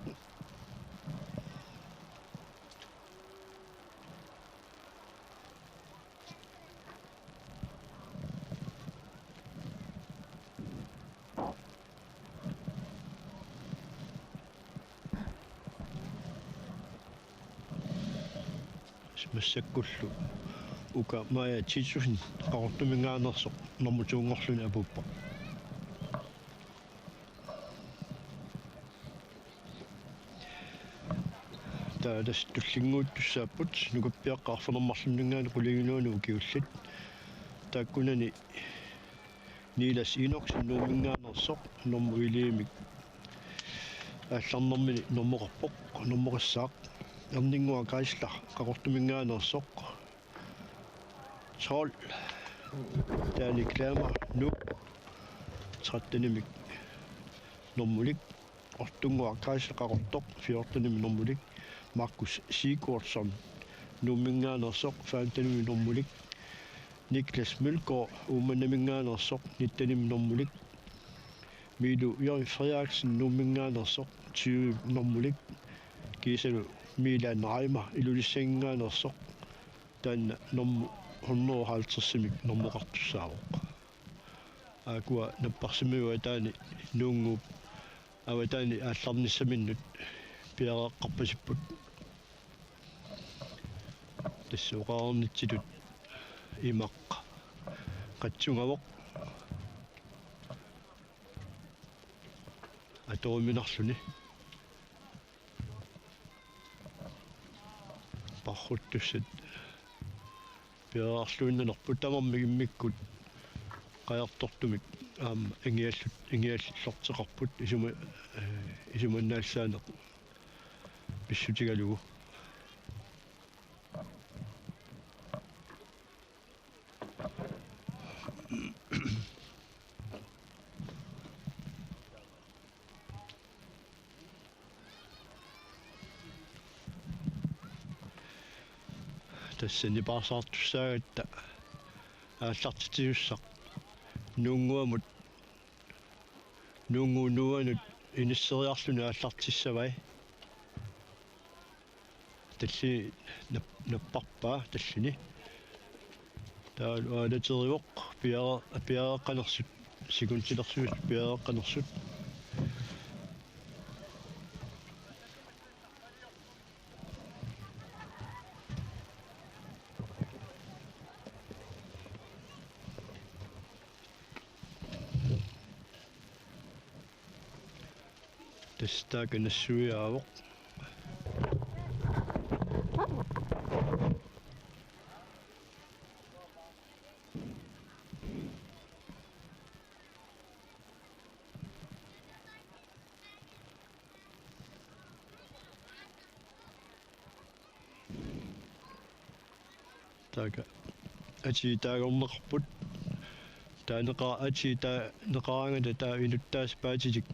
Massakkullu Uka Maja Titussen Qaqortuminngaanneersoq nummer to-nngorluni apuuppoq. Taava tassa tullinnguuttussaapput, nukappiaqqat arfineq-marlunninngaanniit qulingiluanut ukiullit. Taakkunani Niels Enoksen Nuumminngaanneersoq nummer elleve-mik aallarnermini normoqarpoq, normoqassaaq. Erninnguaq Geisler Qaqortuminngaanneersoq tolv, Danny Klammer Nuuk tretten-imik normulik, Ortunnguaq Geisler Qaqortoq fjorten-imik normulik, Markus Sigurdsson Nuumminngaanneersoq femten-imik normulik, Niklas Mølgaard Uummannaminngaanneersoq nitten-imik normulik, Miilu Jørgen Frederiksen Nuumminngaanneersoq tyve-imik normulik, kiisalu Milan Reimer Ilulissanninngaanneersoq, taanna normu hundrede og halvtreds-imik normoqartussaavoq. Aakkua napparsimmavut avataani Nuunnguup, avataani aallarnissaminnut piareeqqarpasipput. Tassa oqarnitsitut imaq qatsungavoq atoruminarluni. Parruttussat piareerluinnalerput, tamarmik immikkut qajartortumik aamma ingiallut-, ingiallillerteqarput isuma-, ee, isumannaallisaaneq pissutigalugu. Tassani paarsaartussaagatta aallartitsisussaq Nuunnguamut, Nuunnguup nuuanut inisseriarluni aallartissavai. Talli nap-, napparpaa tallini. Taavalu aalaterivoq piare-, piareeqqanersut, sekundilersuisut piareeqqanersut. Tassa taakku nassuiaavoq. Taakku atii taagorneqarput. Taaneqa-, atii taaneqaraangata taava inuttaasut paatitik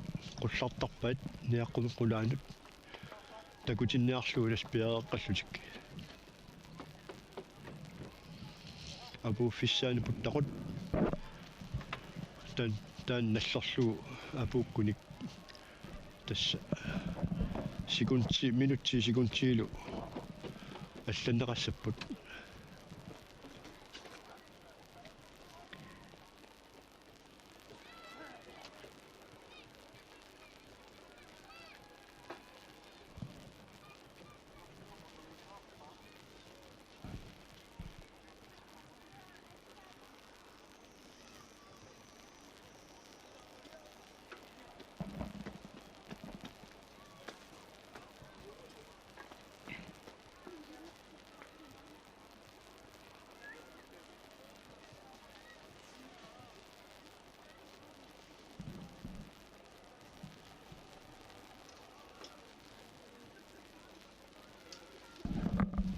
qullartarpaat niaqqumik qulaanut. Takutinniarlugu tassa piareeqqallutik. Apuuffissaani puttaqut. Taan-, taanna nallerlugu apuukkunik. Tassa sekundi, minutsi sekundilu allanneqassapput.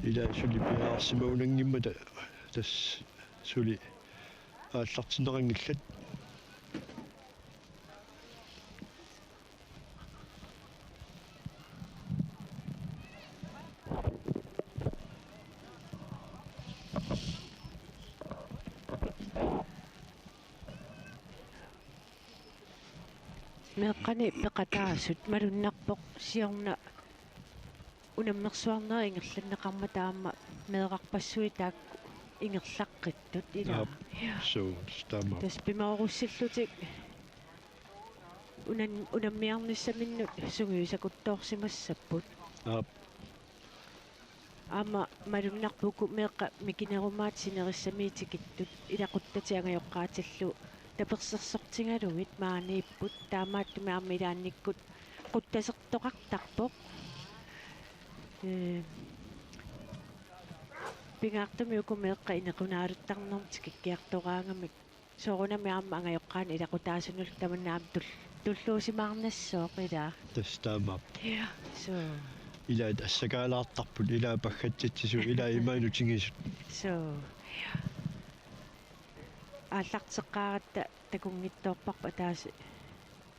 Ila suli piareersimagunanngimmata tassa suli aallartinneqanngillat. Meeqqani peqataasut malunnarpoq siorna unammersuarnerit ingerlanneqarmata aamma meerarpassuit taakku ingerlaqqittut ilaa. Aap. Ja. Suu, tassa taamaappoq. Tassa pimoorussillutik unan-, unammiarnissaminnut sungiusakuttoorsimassapput. Aap. Aamma malunnarpoq uku meeqqat mikinerumaat sinerissamiit tikittut ilaquttatik angajoqqaatillu tapersersortigalugit maaniipput, taamaattumik aamma ilaannikkut quttasertoqartarpoq. Ee, pingaartumik uku meeqqat inequnaaluttarnermik tikikkiartoraangamik soorunami aamma angajoqqaanut ilaqutaasunullu tamanna aamma tul-, tulluusimaarnassooq ilaa. Tassa taamaappoq. Ja, suu. Ilaat assakaalaartarput, ilaat paggatsitsisut, ilaat imaanut tingisut. Suu. Ja. Aallarteqqaaratta takunngitsoorparput ataaseq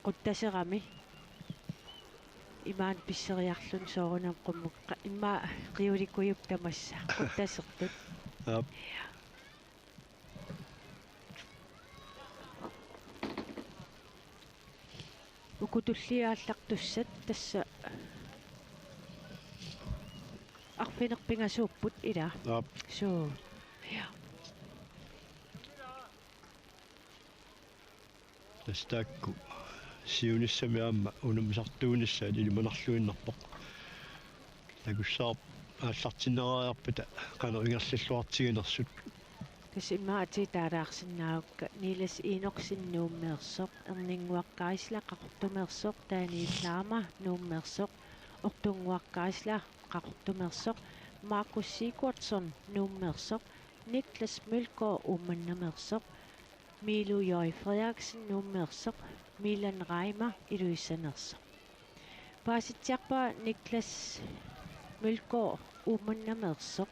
quttaserami. Imaanut pisseriarluni soorunami qummukka. Immaqa qiulikujup tamassa quttasertut. Aap. Ja. Uku tulliit aallartussat tassa arfineq-pingasuupput ilaa. Aap. Suu. Ja. Tassa taakku siunissami aamma unammisartuunissaat ilimanarluinnarpoq. Takussavarput aallartinnerariarpata qanoq ingerlalluartiginersut. Tassa immaqa atii taalaarsinnaagukka: Niels Enoksen Nuummeersoq, Erninnguaq Geisler Qaqortumeersoq, Daniel Laama Nuummeersoq, Ortunnguaq Geisler Qaqortumeersoq, Markus Sigurdsson Nuummeersoq, Niklas Mølgaard Uummannaameersoq, Miilu J. Frederiksen Nuummeersoq, Milan Reimer Ilulissaneersoq. Paasitsiarpaa Niklas Mølgaard Uummannaameersoq.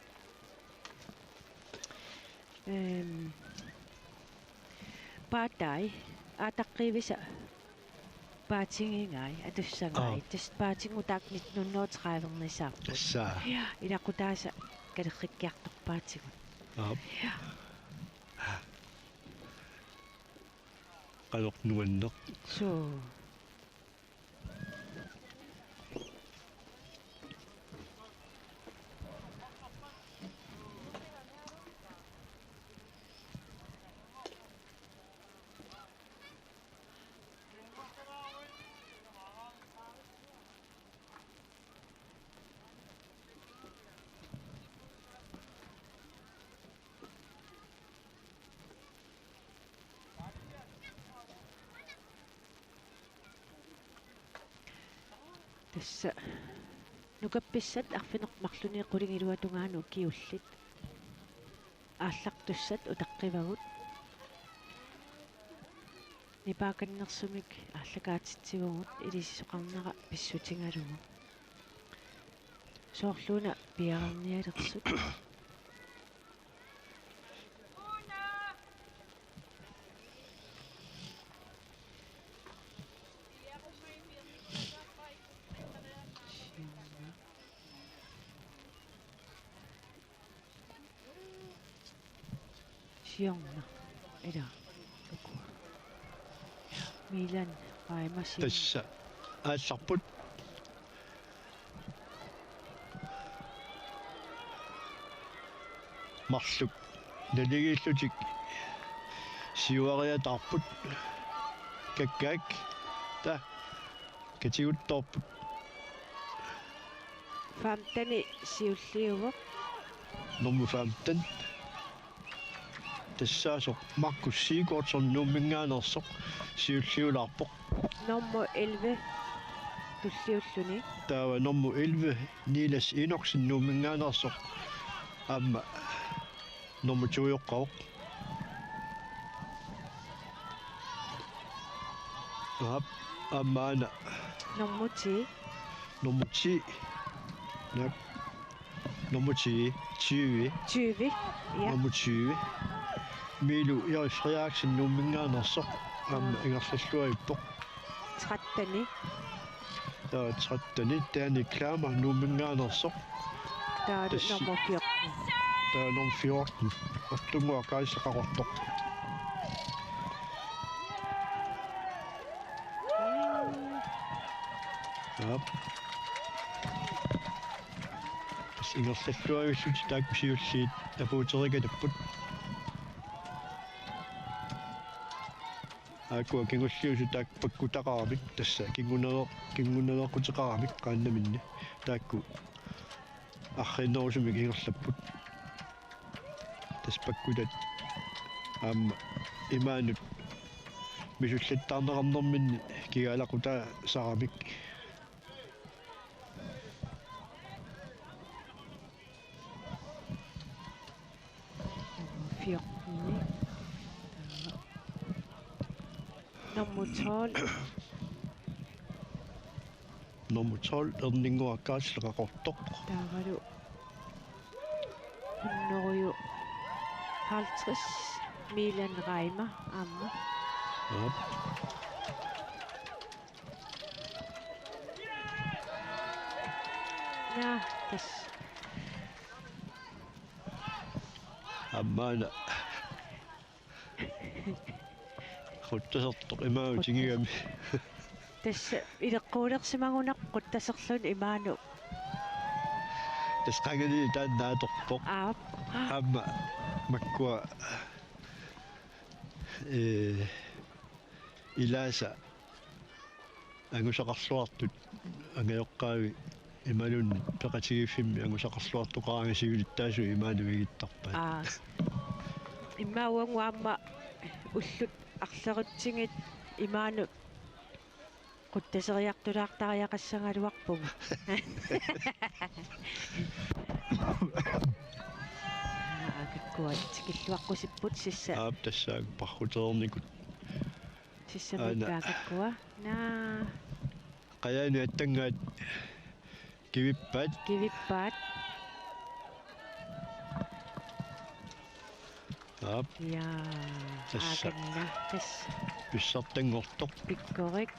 Ehm, paatai, aataqqiivisa paatigigai, atussagai. Aap. Tassa paatigut taakku nitten hundrede og tredive-ernisaarput. Tassa. Ja, ilaqutaasa kalerrikkiartorpaatigut. Aap. Ja. Qanoq nuanneq. Suu. Tassa nukappissat arfineq-marlunnik qulingiluat tungaanut ukiullit aallartussat utaqqivagut. Nipaakannersumik aallakaatitsivugut ilisisoqarnera pissutigalugu. Soorluuna piareernialersut. Siorna. Ila. Ukua. Milan Raima siorna. Tassa aallarput. Marluk naligiillutik siuariataarput. Kakkaak. Ta. Katiguttoorput. Femteni siulliuvoq. Nummer femten. Tassaasoq Markus Sigurdsson Nuumminngaanneersoq siulliulaarpoq. Nummer elleve tulliulluni. Taava nummer elleve Niels Enoksen Nuumminngaanneersoq aamma nummer to-joqqavoq. Aap, aamma aana. Nummer ti. Nummer ti. Naak. Nummer ti. Tyve. Tyve. Ja. Nummer tyve. Milu Erik Frederiksen Nuumminngaanneersoq aamma ingerlalluarpoq. Tretteni. Taava tretteni, Danny Klammer Nuumminngaanneersoq. Taava tassa nummer fjorten. Taava nummer fjorten. Ortunnguaq Kaiser Qaqortoq. Aap. Tassa ingerlalluarillutik taakku siulliit apuuteriikkaluarput. Aakkua kingulliusut taakku pakkutaqaramik, tassa kingunaveq-, kingunaveqquteqaramik qaannaminni. Taakku arriinnerusumik ingerlapput. Tassa pakkutat aamma imaanut misullattaarneqarnerminni kigaalaqutaasaramik. Fjorten. Nummer tolv. Nummer tolv, Erninnguaq Kaarsleq Qaqortoq. Taavalu hundrede og halvtreds, Milan Reimer aamma. Aap. Ja, tassa. Aamma aana. Quttasertoq imaanut tigigami. Tassa ileqquulersimagunarpoq quttaserluni imaanut. Tassa qangali taanna atorpoq. Aap. Aamma makkua, ee, ilaasa angusaqarluartut angajoqqaavi imaluunniit peqatigiiffimmi angusaqarluartoqaraangat siulittaasui imaanut igittarpaat. Aa. Immaqa uagut aamma ullut arlerutsigit imaanut quttaseriartulaartariaqassagaluarpugut. Aa, kakkua tikilluaqqusipput sissa. Aap, tassaak parruteernikut. Sissamik aana. Kaakakkua. Naa. Qajaani attanngaat kivippaat. Kivippaat. Aap. Ja. Tassa. Aakanna. Tassa. Pissartanngortoq. Pikkorik.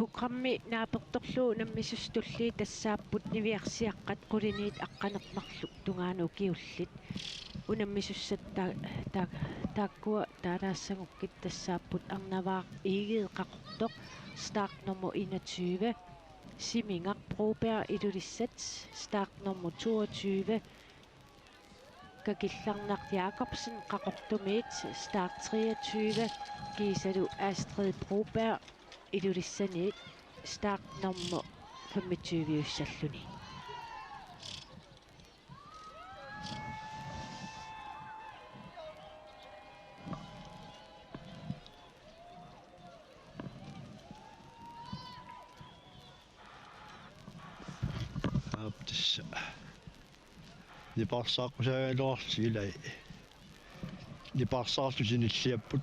Programmi naapertorlugu unammisut tulliit tassaapput niviarsiaqqat quliniit aqqaneq-marluk tungaanut ukiullit. Unammisussat ta-, ta-, taakkua taalaassagukkit tassaapput Arnavaaq Egede Qaqortoq, start nummer enogtyve, Simingaq Broberg Ilulissat, start nummer toogtyve, Kakillarnaq Jakobsen Qaqortumiit, start treogtyve, kiisalu Astrid Broberg Ilulissaniit, start nummer femogtyve-ussalluni. Aap, tassa. Nipaarsaaqqusaagaluarlutik ilai. Nipaarsaarlutik nilliapput.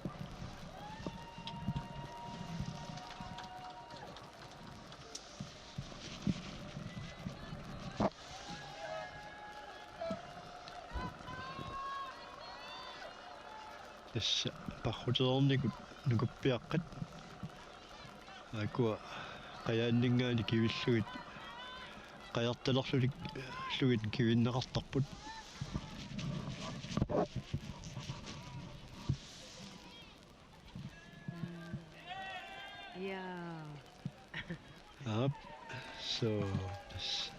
Tassa parrutereernikut nukappiaqqat. Aakkua qajaanninngaanniit kivillugit, qajartalerlugit kivinneqartarput. Ja. Aap, so, tassa.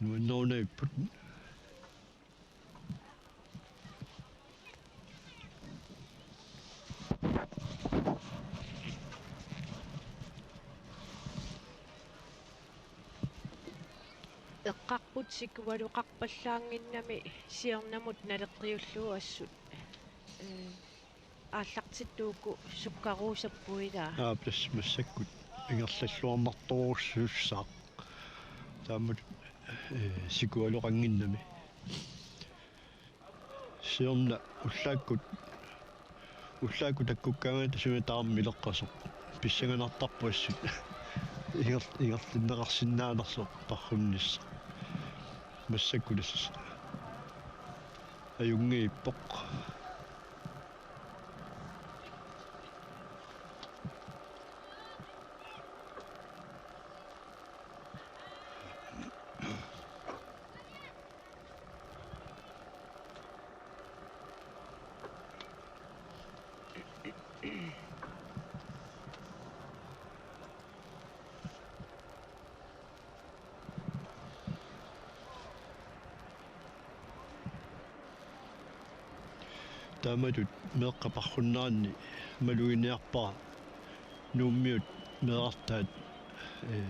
Nuannerunavipput. Eqqarput sikualuqarpallaannginnami siornamut naleqqiullugu assut. Ee, aallartittuuku sukkaruusappuilaa. Aap, tassa massakkut ingerlalluarnartorujussuussaaq. Taamatut, ee, sikualuqannginnami. Siorna ullaakkut, ullaakkut takkukkaangat tasuuna taama ileqqasoq. Pissanganartarpoq assut. Inger-, ingerlanneqarsinnaanersoq parrunnissaq. Massakkut tassa. Ajunngiippoq. Taamatut meeqqat parrunneranni maluginiarpara Nuummiut meerartaat, ee,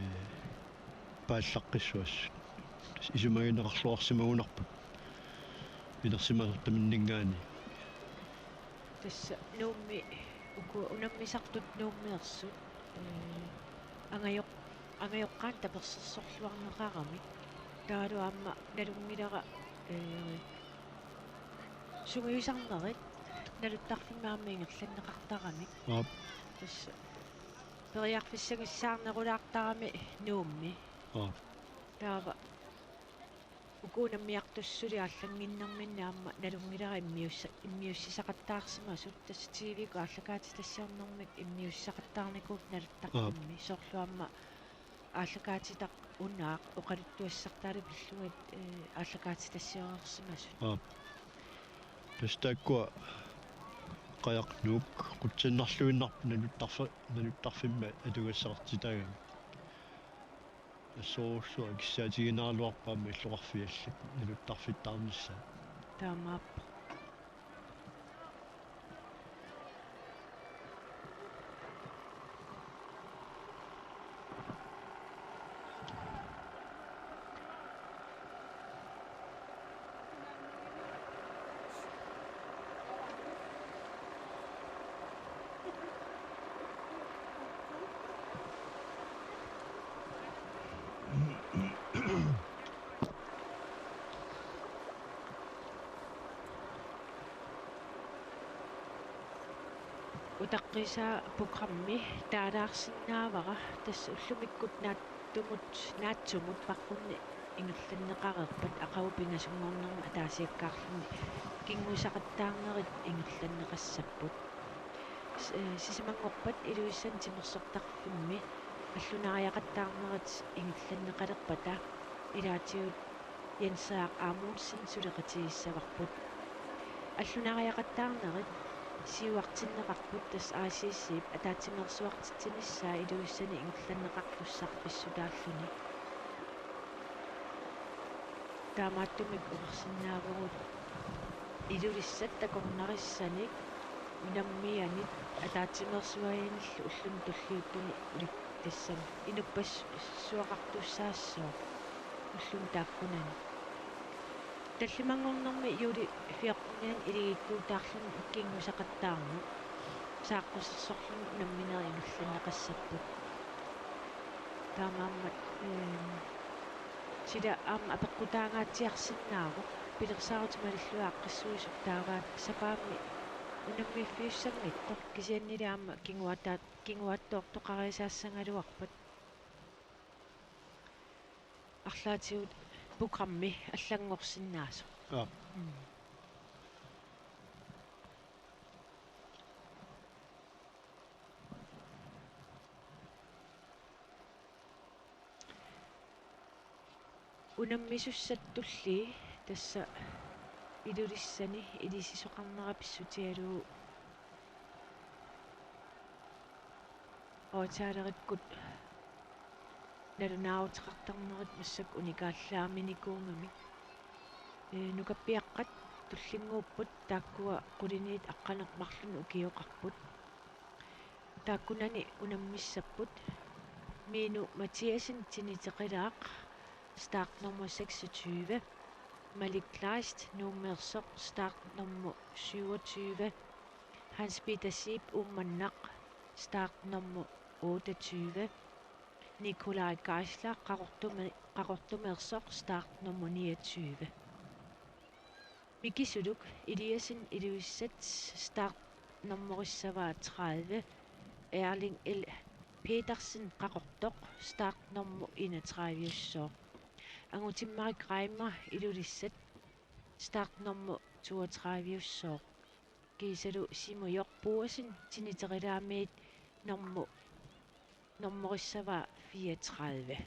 paallaqqissuassut. Isumagineqarluarsimagunarput. Inersimasortaminninngaanniit. Tassa Nuummi uku unammisartut Nuummeersut, ee, angajoq-, angajoqqaanut tapersersorluarneqaramik. Taavalu aamma nalunngilara, ee, sungiusarnerit naluttarfimmi aamma ingerlanneqartaramik. Aap. Tassa periarfissagissaarnerulaartarami Nuummi. Aap. Taava uku unammiartut suli aallannginnerminni aamma nalunngilara immiussa-, immiussisaqattaarsimasut, tassa T V-kkut aallakaatitassiornermik immiussisaqattaarnikuupput naluttarfimmi. Aap. Soorlu aamma aallakaatitaq unaaq oqaluttuassartaalu pillugit, ee, aallakaatitassiorsimasut. Aap. Tassa taakkua Qajaq Nuuk qutsannarluinnarput naluttarfe-, naluttarfimmi atugassaqartitaagamik. Assorujussuaq kissaatiginaraluarput aamma illoqarfiit allat naluttarfittaarnissaat. Taamaappoq. Utaqqiisaa programmi taalaarsinnaavara, tassa ullumikkut naatsumut, naatsumut parrunni ingerlanneqareerpat aqagu pingasunngornermi ataasiakkaarluni kinguisaqattaarnerit ingerlanneqassapput. S-, ee, sisamanngorpat Ilulissani timersortarfimmi allunaariaqattaarnerit ingerlanneqalerpata ilaatigut Jens Aajax Amundsen suleqatigissavarput. Allunaariaqattaarnerit siuartinneqarput, tassa I C C-p ataatsimeersuartitsinissaa Ilulissani ingerlanneqartussaq pissutaalluni. Taamaattumik oqarsinnaavugut Ilulissat takornarissanik unammianit ataatsimeersuianillu ulluni tulliuttuni ulik tassami inuppassuaqartussaassooq ulluni taakkunani. Tallimanngornermi juuli fjortenianni iligikkuutaarluni ikkinngusaqattaarneq saaqqusersorluni unamminerit ingerlanneqassapput. Taamaammat, ehm, sila aamma apeqqutaangaatsiarsinnaavoq, pilersaarutit malillugit aaqqissuisup taavaat sapaammi unammiiffiussanngitsoq, kisiannili aamma kinguaattaa-, kinguaattoortoqariasaassagaluarpat. Arlaatigut programmi allanngorsinnaasoq. Aap. Mm. Unammisussatulli tassa Ilulissani ilisisoqarnera pissutigalugu aftalerekkut nalunaaruteqartarnerit massakkut unikaallaamminikuugamik. Ee, nukappiaqqat tullinnguupput taakkua quliniit aqqaneq-marlunut ukioqarput. Taakkunani unammissapput: Minu Mathiassen, Tiniteqilaaq, startnummer seksogtyve, Malik Kleist, Nuummeersoq, startnummer syvogtyve, Hans Peter Zeeb, Uummannaq, startnummer otteogtyve, Nikolaj Geisler, Qaqortumi-, Qaqortumeersoq, startnummer niogtyve. Miki Suluk Eliassen, Ilulissat, startnummerissavaa tredive, Erling L. Petersen, Qaqortoq, startnummer enogtredive-ussooq, Angutimmarik Reimer, Ilulissat, startnummer toogtredive-ussooq, kiisalu Simujoq Boasen, Tiniteqilaamiit, nummer nummerissavaa fireogtredive.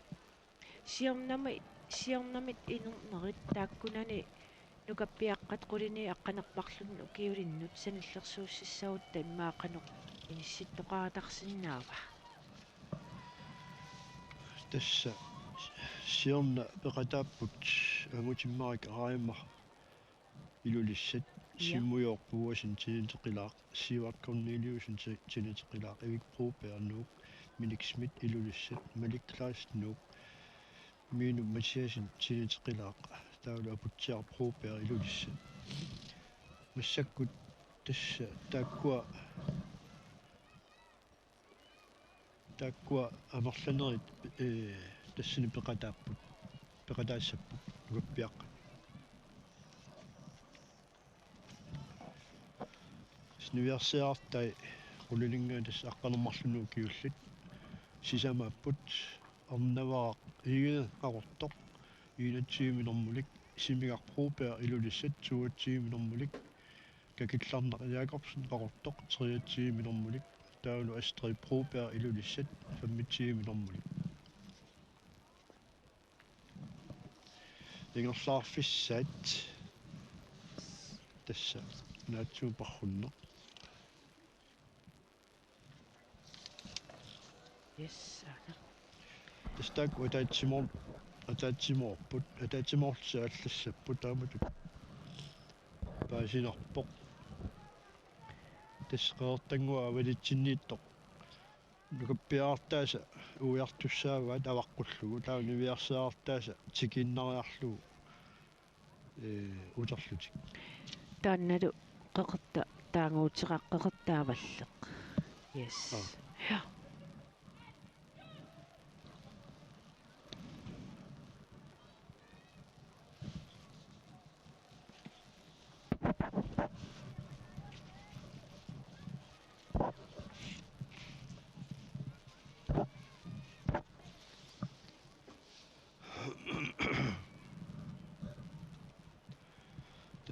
Siornami-, siornamit inernerit taakkunani nukappiaqqat quliniit aqqaneq-marlunut ukiulinnut sanillersuussissagutta immaqa qanoq inissittoqaratarsinnaava? Tassa siorna peqataapput Angutimmarik Reimer, Ilulissat, ja, Simujoq Boasen, Tiniteqilaaq, Sivert Corneliussen, Ti-, Tiniteqilaaq, Erik Broberg, Nuuk, Minik Schmidt, Ilulissat, Malik Kleist, Nuuk, Minu Mathiassen, Tiniteqilaaq, taavalu Aputsiaq Broberg, Ilulissat. Massakkut tassa taakkua Taakkua amerlanerit, ee, tassani peqataapput, peqataassapput nukappiaqqat. Niviarsiarartai qulininngaanniit tassa aqqaneq-marlunut ukiullit sisamaapput: Arnavaraq Egede, Qaqortoq, enogtyve nummerlik, Simigaq Broberg, Ilulissat, toogtyve nummerlik, Kakillarnaq Jakobsen, Qaqortoq, treogtyve nummerlik, taavalu Astrid Broberg, Ilulissat, femogtyve nummerlik. Ingerlaarfissaat tassa naatsuuparrunneq. Yes, aana. Tassa taakku ataatsimoor-, ataatsimoorput, ataatsimoorlutik aallassapput, taamatut paasinarpoq. Tassa Qeqertannguaq avalitsinniittoq nukappiarartaasa uiartussaavaat avaqqullugu, taava niviarsiarartaasa tikiinnariarlugu, ee, uterlutik. Taannalu Qeqerta-, taanguuteqaq Qeqertaavalleq. Yes. Aa. Ja.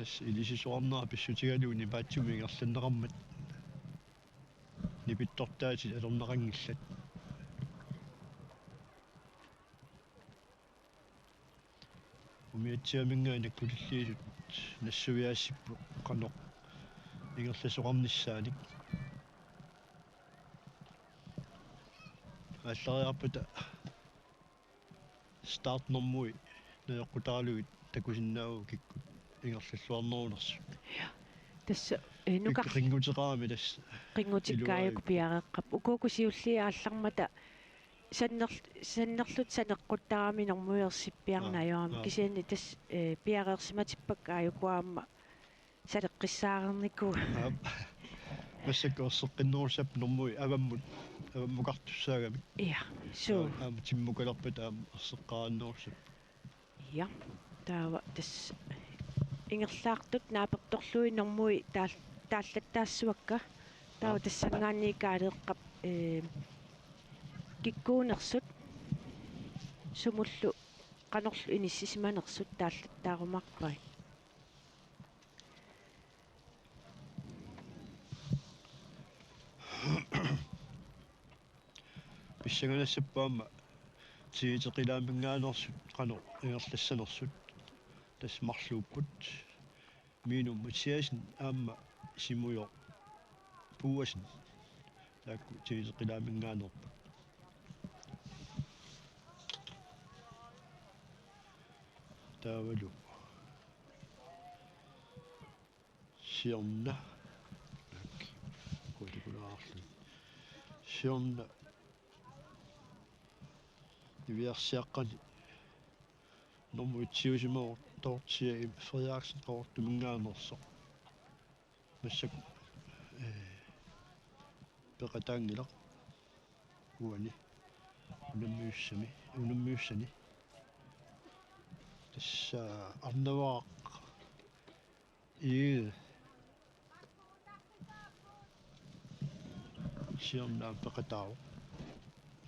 Tassa ilisisoqarnera pissutigalugu nipaatsumik ingerlanneqarmat nipittortaatit atorneqanngillat. Umiatsiamingaanniit nakkutilliisut nassuiaassipput qanoq ingerlasoqarnissaanik. Aallariarpata startnummerit najoqqutaralugit takusinnaavagut kikkut ingerlalluarnerunersut. Tassa, eh, nuka- Pikku qinnguteqarami tassa. Qinngutikkaajukku iluaripput. Piareeqqap. Ukuuku siulliit aallarmata sanner-, sannerlutik saneqquttarami normuit ersippiarneq. Aa, ajoramik. Aa. Kisianni tassa, eh, piareersimatippakka aajuku aamma saleqqissaarnikuugatta. Aap. Massakkut erseqqinnerussapput normuit avammut, avammukartussaagamik. Ja, suu. Aamma timmukalerpata aamma erseqqaarnerussappat. Ja, taava tassa ingerlaartut naapertorlugit normuit taal-, taallattaassuakka. Taava, aap, tassanngaanniit Kaaleeqqap, eh, kikkuunersut sumullu qanorlu inissisimanersut taallattaarumaarpai. Pissanganassapput aamma tigeteqilaaminngaanneersut qanoq ingerlassanersut. Tassa marluupput. Minu Mathiassen aamma Simujoq Puuasen. Taakku tigeteqilaaminngaanneerput. Taavalu siorna. Kuutikulaarluni. Siorna niviarsiaqqani normu etsiusimavoq Dorthea Frederiksen Qaqortuminngaanneersoq. Massakkut, eh, peqataanngilaq uani unammiussani, unammiussani. Tassa Arnavaq Egede. Siorna peqataavoq.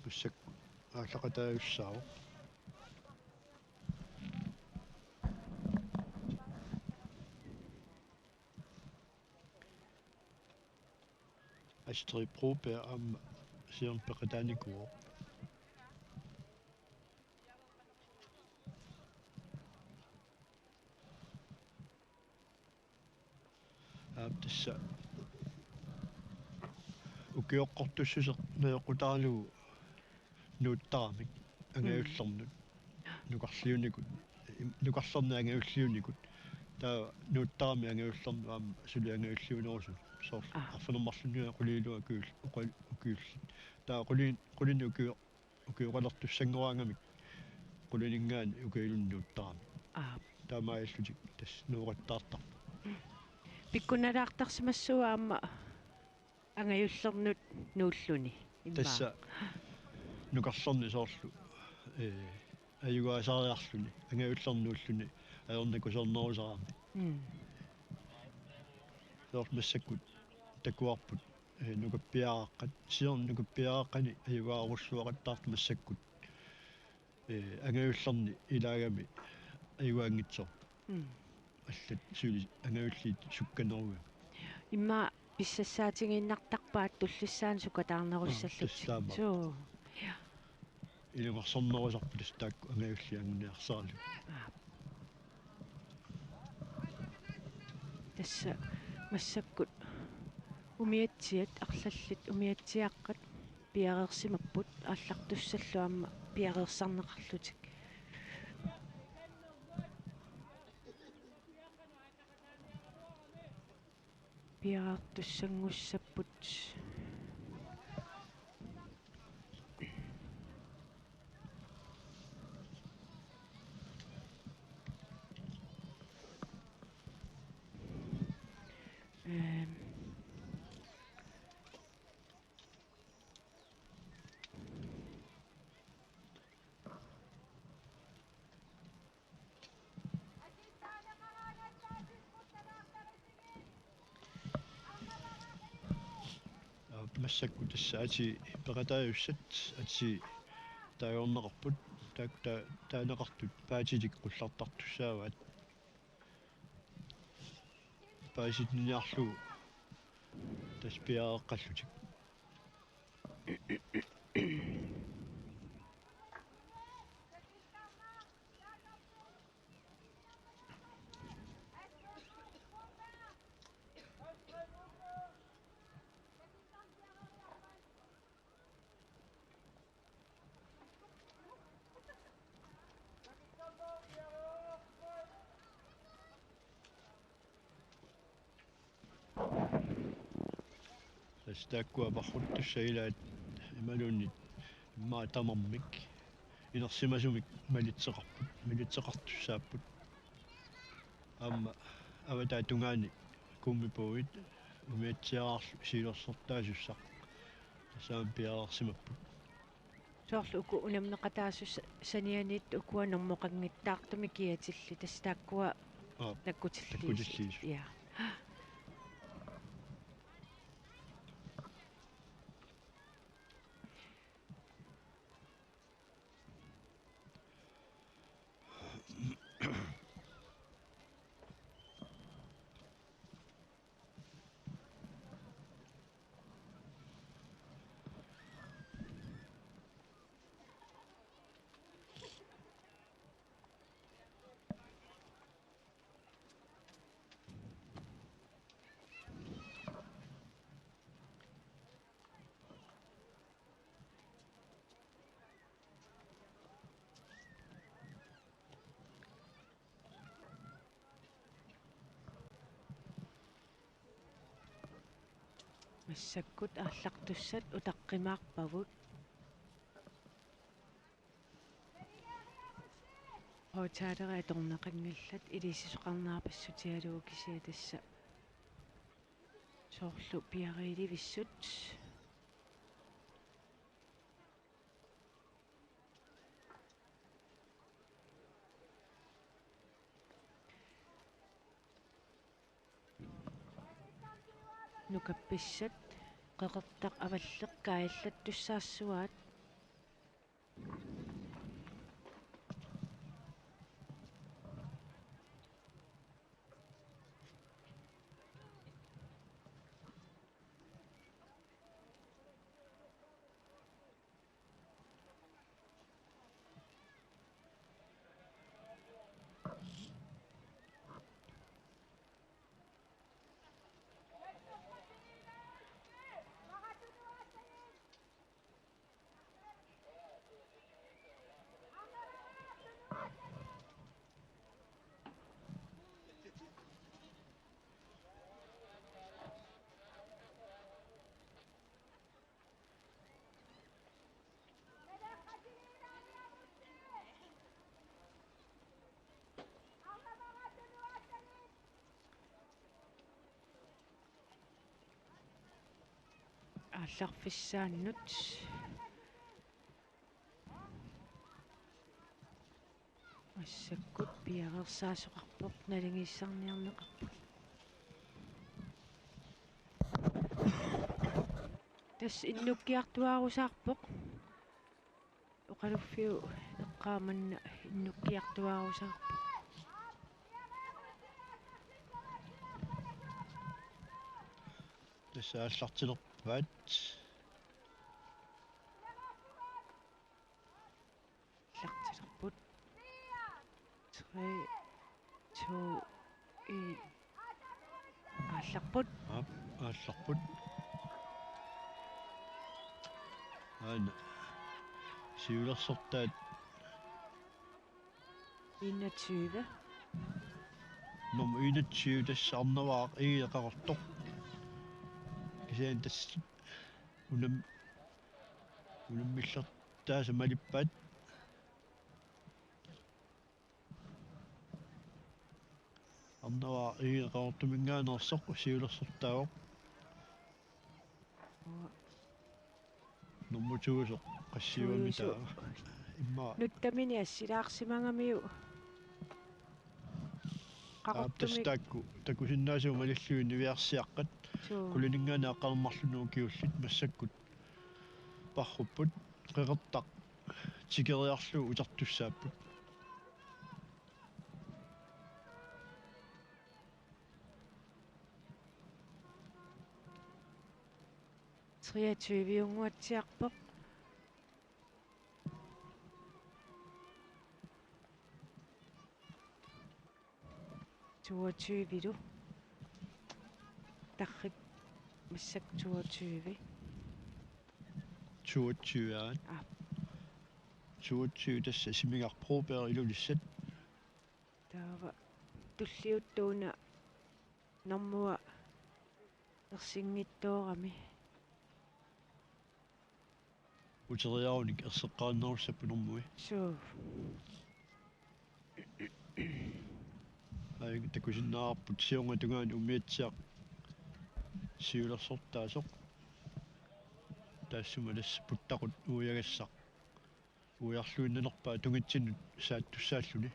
Massakkut aallaqataajussaavoq. Astrid Broberg aamma siorna peqataanikuuvoq. Aap, tassa ukioqqortussuseq najoqqutaralugu nuuttaramik, mm, angajullernut nukarliunikut, im-, nukarlernut angajulliunikut. Taava nuuttaramik angajullernut aamma suli angajulliunerusut. Soorlu, aa, arfineq-marlunniit qulit iluat ukiul-, uqal-, ukiullit. Taava qulin-, qulinik ukio-, ukioqalertussanngoraangamik qulininngaanniit ukiullutik nuuttarami. Aap. Taamaalillutik tassa nooqattaartarput. Pikkunalaartarsimassuugut aamma angajullernut nuulluni immaqa. Tassa nukarlerni soorlu, ee, ajugaasariarluni, angajullernut nuulluni ajornakusoornerusarami. Mm. Soorlu massakkut takuarput, ee, nukappiaraqqat, siorna nukappiaraqqani ajugaarujussuaqattaartut massakkut, ee, angajullerni ilaagami ajugaanngitsoorput. Mm. Allat suli angajulliit sukkanerugamik. Immaqa pissassaatigiinnartarpaat tullissaani sukataarnerussallutik. Aa, tassa taamaappoq. Suu. Ja. Ilungersornerusarput tassa taakku angajulliit anguniarsaralugu. Aap. Tassa massakkut umiatsiat, arlallit umiatsiaaqqat piareersimapput aallartussallu aamma piareersarneqarlutik. Piareertussanngussapput. Ehm. Aap, massakkut tassa atii peqataajussat, atii taagorneqarput, taakku ta-, taaneqartut paatilik qullartartussaavaat. Paasitiniarlugu tassa piareeqqallutik. Tassa taakkua parruttussat ilaat imaluunniit immaqa tamarmik inersimasumik malitseqarput, malitseqartussaapput. Aamma avataata tungaani kummipuuit umiatsiaraarlu siulersortaasussaq tassa aamma piareersimapput. Soorlu uku unammeqataasussat sanianiittut ukua normoqanngittaartumik kiatillit tassa taakkua Aap, nakkutilliisut. Nakkutilliisut. Ja. Massakkut aallartussat utaqqimaarpavut. Højttalere atorneqanngillat, ilisisoqarnera passutigalugu kisianni tassa soorlu piareerivissut. Nukappissat, qeqertaq avalleq kaajallattussaassuaat. Aallarfissaannut. Massakkut piareersaasoqarpoq, naligiissarniarneqarput. Tassa innukkiartuaarusaarpoq. Oqaluffiup eqqaani manna innukkiartuaarusaarpoq. Tassa aallartilerpaat. Aallartilerput. Tre, to, en. Aallarput. Aap, aallarput. Aana. Siulersortaat. Enogtyve. Nummer enogtyve, tassa Arnavaaq Egede Qaqortoq. Kisianni tassa unam-, unammillertaasa malippaat. Arnavaaq Egede Qaqortuminngaanneersoq siulersortaavoq. Nummer to-soq qassiuami Tuusu. Taava. Immaqa. Nuttamini assilaarsimagamiuk. Aap, tassa Qaqortumi. Taakku takusinnaasavut malillugit niviarsiaqqat. Suu. Qulininngaanniit aqqaneq-marlunut ukiullit massakkut parrupput, qeqertaq tikeriarlugu utertussaapput. Treogtyve-unnguatsiarpoq. Toogtyve-lu. Tarrik massakkut toogtyve. Toogtyve, aa. Aa. Toogtyve tassa Simigarpro per Ilulissat. Taava tulliuttuuna normua ersinngitsoorami. Uteriarunik erseqqarinnerussapput normui. Suu. Ai, takusinnaavarput siorna tungaanut umiatsiaq siulersortaasoq. Taassuma tassa puttaqut uiagassaq uiarluinnalerpaa tungitsinnut saattussaalluni.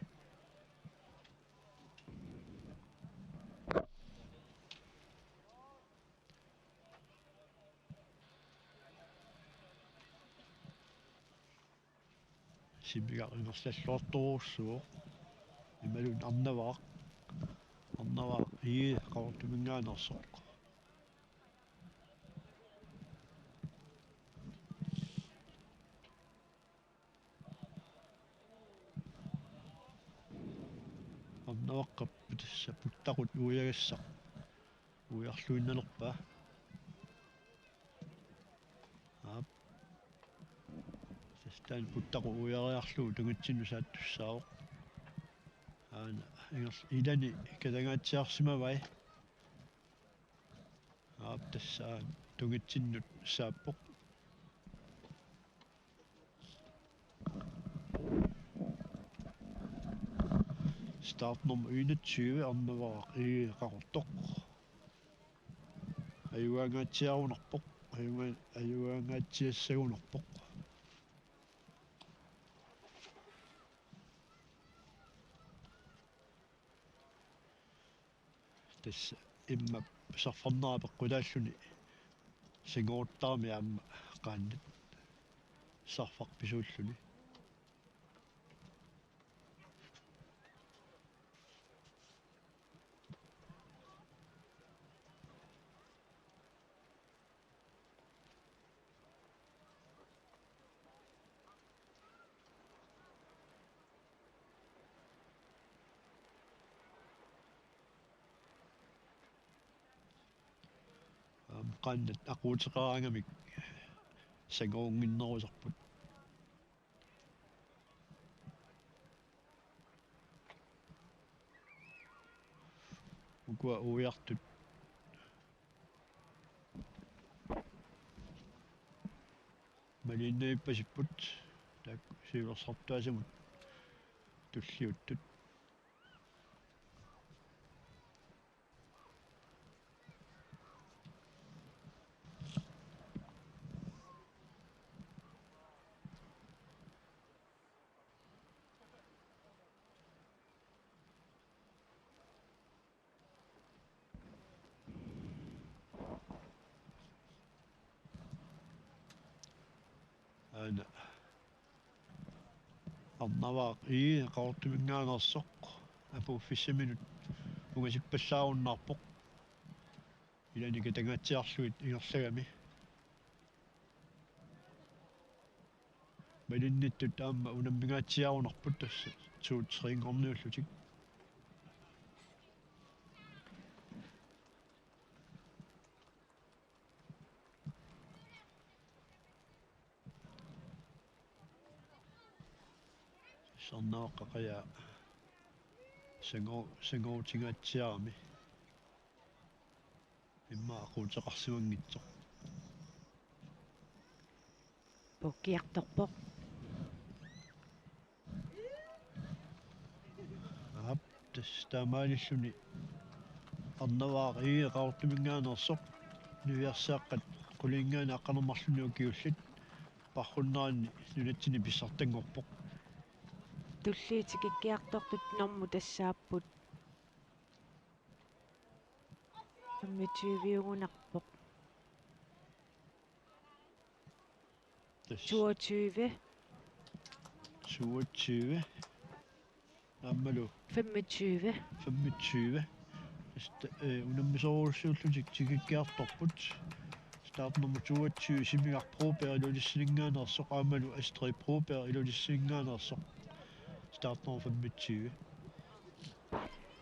Simigaq ingerlalluartorujussuuvoq. Imaluunniit arnavaq. Arnavaq ii Qaqortuminngaanneersoq. Arnavaqqap tassa puttaqut uiagassaq uiarluinnalerpaa. Aap. Tassa taanna puttaqut uiariarlugu tungitsinnut saattussaavoq. Aana ingerl-, ilani katangaatsiarsimavai. Aap, tassa tungitsinnut saappoq. Startnummer enogtyve, arnavaq ii Qaqortoq. Ajugaangaatsiarunarpoq, ajuga-, ajugaangaatsiassagunarpoq. Tassa immap sarfarnera peqqutaalluni sangoortarami aamma qaannat sarfaq pisuulluni. Aamma qaannat aquuteqaraangamik sangorunnginnerusarput. Ukua uiartut malinnaappasipput, taakku siulersartuasamut tulliuttut. Aana. Arnavaq ii Qaqortuminngaanneersoq apuuffissaminut ungasippallaarunnaarpoq. Ilani katangaatsiarlugit ingerlagami. Malinnittut aamma unammingaatsiarunarput tassa to-tre-nngorniullutik. Arnavaq qaqaja sango-, sangorutingaatsiarami. Immaqa aquuteqarsimanngitsoq. Puukkiartorpoq. Aap, tassa taamaalilluni arnavaq ii Qaqortuminngaanneersoq niviarsiaqqat qulinngaanniit aqqaneq-marlunnik ukiullit parrunneranni nunatsinni pissartanngorpoq. Tulliit tikikkiartortut normut tassaapput femogtyve-ugunarpoq. Tassa. Toogtyve. Toogtyve. Aammalu. Femogtyve. Femogtyve. Tassa, øh, unammisorujussuullutik tikikkiartorput. Startnummer toogtyve, Simigaq Broberg Ilulissaninngaanneersoq, aammalu Astrid Broberg Ilulissaninngaanneersoq. Startnummer femogtyve.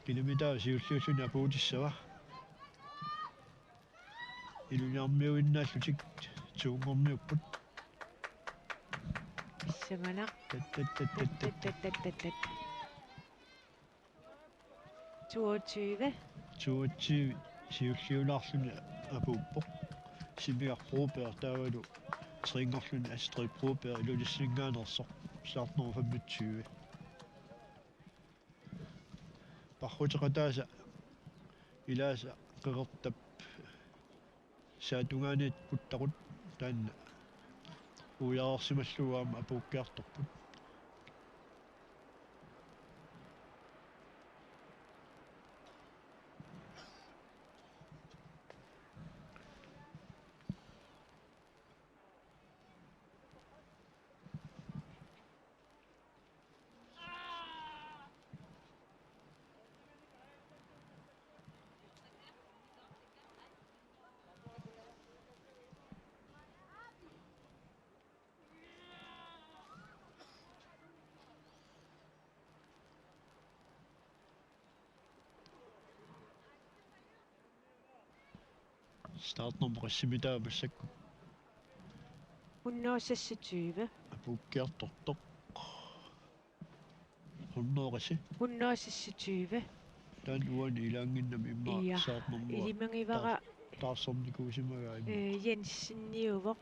Kilometer siulliulluni apuutissava. Iluliarmiuinnaallutik to-nngorniupput. Pissanganaq. Tat, tat, tat, tat, tat. Tat, tat, tat, tat, tat. Toogtyve. Toogtyve siulliulaarluni apuuppoq. Simigaq Broberg taavalu Tre-nngorluni Astrid Broberg Ilulissaninngaanneersoq, startnummer femogtyve. Parruteqataasa ilaasa qeqertap saatungaaniit puttaqut taanna uiareersimallugu aamma apuukkiartorput. Startnummer qassimitaava massakkut? Hundrede og seksogtyve. Apuukkiartortoq. Hundrede og seksogtyve. Hundrede og seksogtyve. Taanna uani ilaanginnami immaqa. Ja, startnummer ilimagivara taar-, taarsersornikuusimagaa immaqa. Øh, Jenseniuvoq.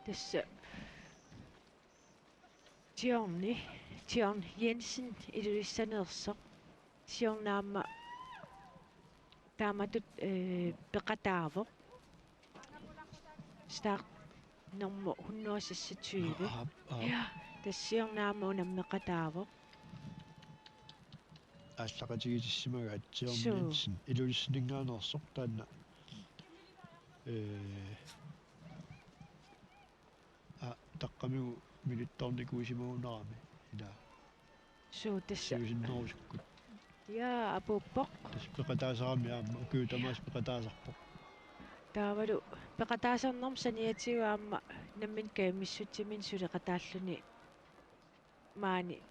Tassa Tiorni, Tiorn Jensen Ilulissaneersoq. Tiorni aamma taamatut, øh, peqataavoq. Startnummer hundrede og seksogtyve. Aap, aap. Ja, tassa Tiorni aamma unammeqataavoq. Aallaqatigitissimagaat Tiorn Suu. Jensen Ilulissaninngaanneersoq taanna. Øh, aa, taqqamigut milittornikuusimagunarami ilaa. Suu, tassa. Siusinnerusukkut. Ja, apuuppoq. Tassa peqataasarami aamma, ukiut tamaasa peqataasarpoq. Taavalu peqataasarnermut saniatigut aamma nammineq kajumissutsiminnik suleqataalluni maani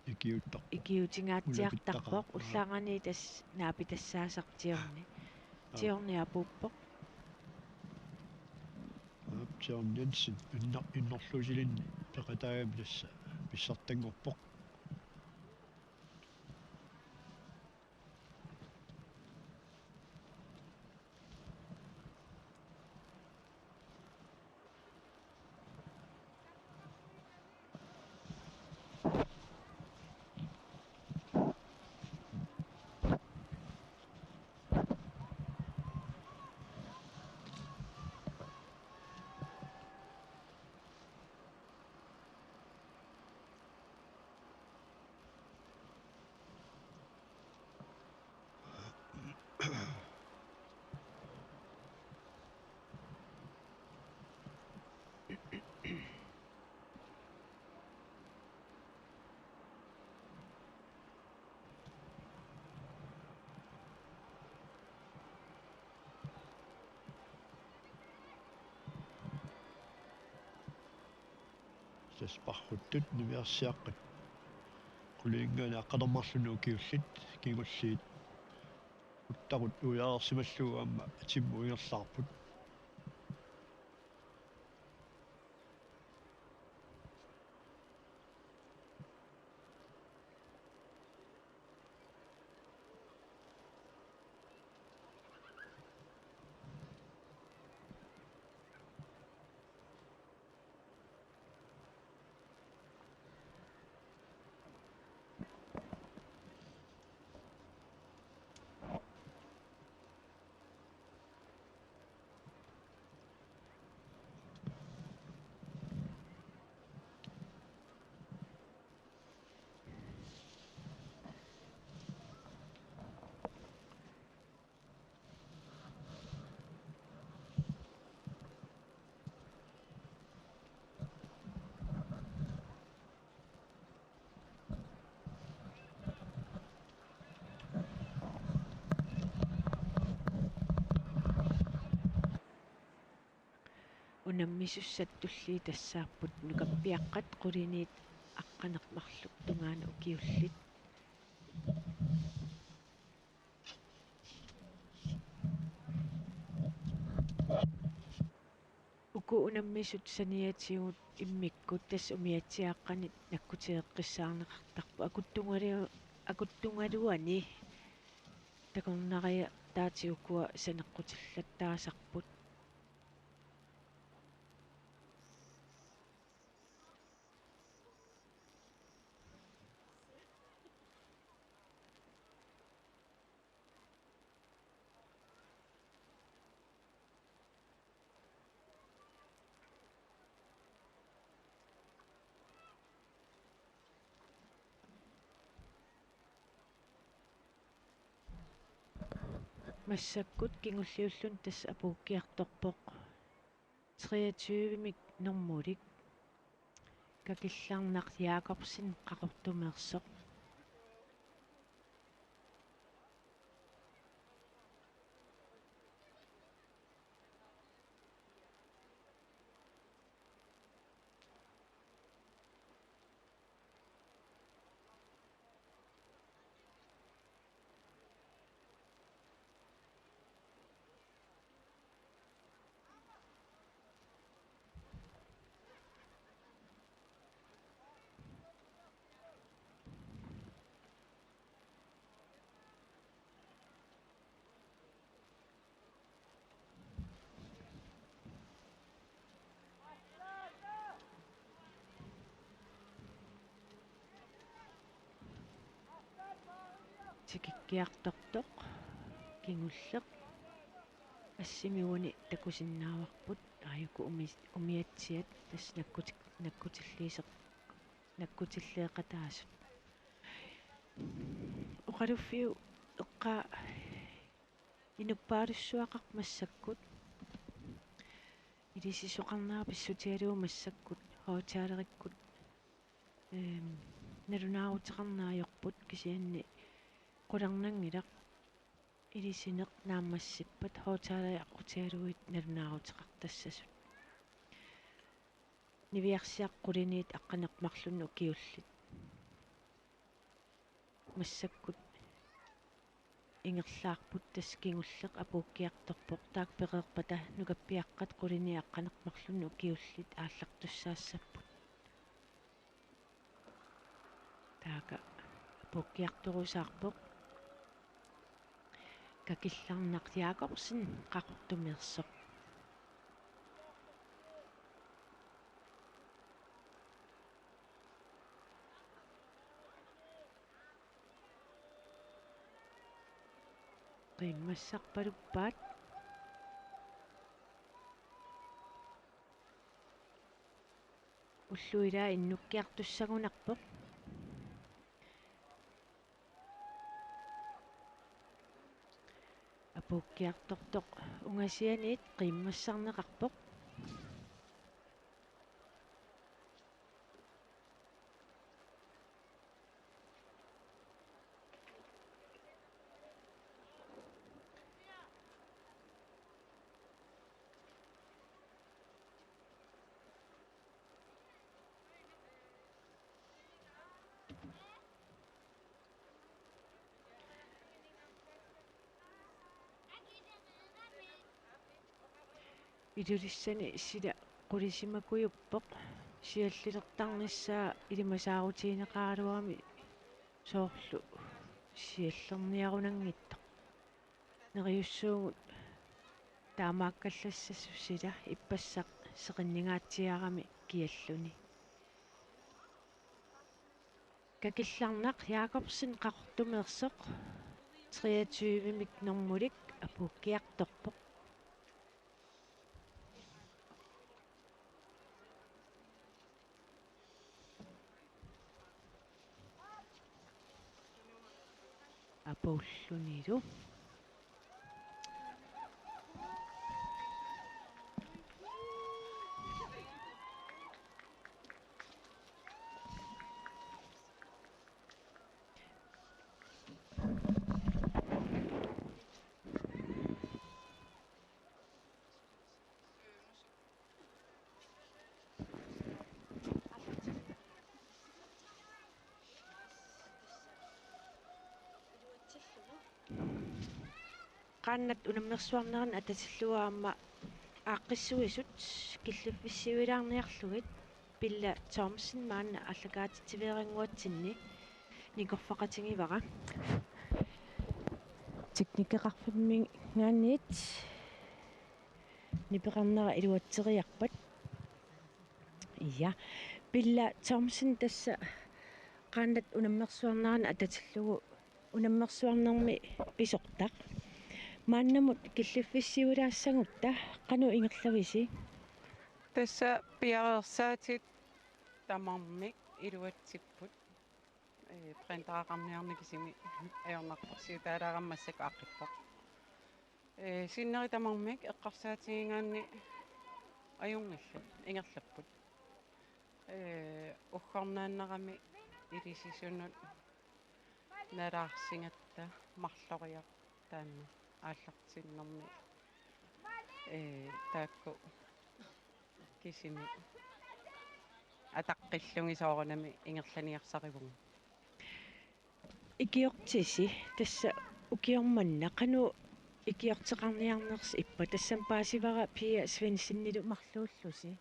ikiuuttarpoq. Ikiuutingaatsiartarpoq. Ulapittarpoq. Aa. Ullaarani tassa naapitassaasarpoq Tiorni. Aa. Tiorni apuuppoq. Aap, Tiorn Jensen inno-, innorluutilinni peqataagami tassa pissartanngorpoq. Tassa parruttut niviarsiaqqat qulinngaanniit aqqaneq-marlunut ukiullit kingulliit puttaqut uiareersimallugu aamma timmut ingerlaarput. Unammisussat tulliit tassaapput nukappiaqqat qulinit aqqaneq-marluk tungaanut ukiullit. Uku unammisut saniatigut immikkut tassa umiatsiaaqqanit nakkutigeqqissaarneqartarput. Akuttungalu-, akuttungaluani takornariataatigut ukua saneqqutillattaasarput. Massakkut kingulliulluni tassa apuukkiartorpoq treogtyvemik normulik Kakillarnaq Jakobsen Qaqortumeersoq. Tikikkiartortoq kingulleq assimi uani takusinnaavarput, aajuku umi-, umiatsiat tassa nakkuti-, nakkutilliiseq-, nakkutilliiqataasut. Oqaluffiup eqqaa inuppaalussuaqarpoq massakkut. Ilisisoqarnera pissutigalugu massakkut højttalerikkut, ehm, nalunaaruteqarneq ajorput, kisianni qularnanngilaq ilisineq naammassippat højttaleri aqqutigalugit nalunaaruteqartassasut. Niviarsiaq quliniit aqqaneq-marlunnik ukiullit. Massakkut ingerlaarput, tassa kingulleq apuukkiartorpoq, taakku pereerpata nukappiaqqat quliniit aqqaneq-marlunnik ukiullit aallartussaassapput. Taakku apuukkiartorusaarpoq. Kakillarnaq Jakobsen Qaqortumeersoq. Qiimmassarpaluppaat. Ullut ilaat innukkiartussagunarpoq. Apuukkiartortoq ungasianiit qiimmassarneqarpoq. Ilulissani sila qulisimakujuppoq, siallilertarnissaa ilimasaarutigineqaraluarami, soorlu siallerniarunanngitsoq. Neriussuugut taamaakkallassasoq sila, ippassaq seqinningaatsiarami kialluni. Kakillarnaq Jakobsen Qaqortumeersoq, treogtyvemik normulik apuukkiartorpoq. Apuullunilu. Qaannat unammersuarneranni atatillugu aamma Aaqqissuisut killiffissiuilaarniarlugit Pilla Thomsen maanna aallakaatitsiveeranguatsinni nikorfaqatigivara. Teknikeqarfimminngaanniit nipeqarnera iluatseriarpat. Ja, Pilla Thomsen tassa qaannat unammersuarnerani atatillugu unammersuarnermi pisortaq. Maannamut killiffissiulaassagutta qanoq ingerlavisi? Tassa piareersaatit tamarmik iluatsipput. Ee, printereqarniarneq kisimi ajornartorsiutaalaarama massakkut aaqqippoq. Ee, sinneri tamarmik eqqarsaatigigaanni ajunngillat, ingerlapput. Ee, uggornaannarami ilisisunut nalaarsigatta marloriarluta taanna aallartinnermi, ee, taakku kisimi ataqqillugit soorunami ingerlaniarsarivugut. Ikiortisi tassa ukioq manna qanoq ikiorteqarniarnersi ippa? Tassami paasivara Pia Svendsenilu marluullusi.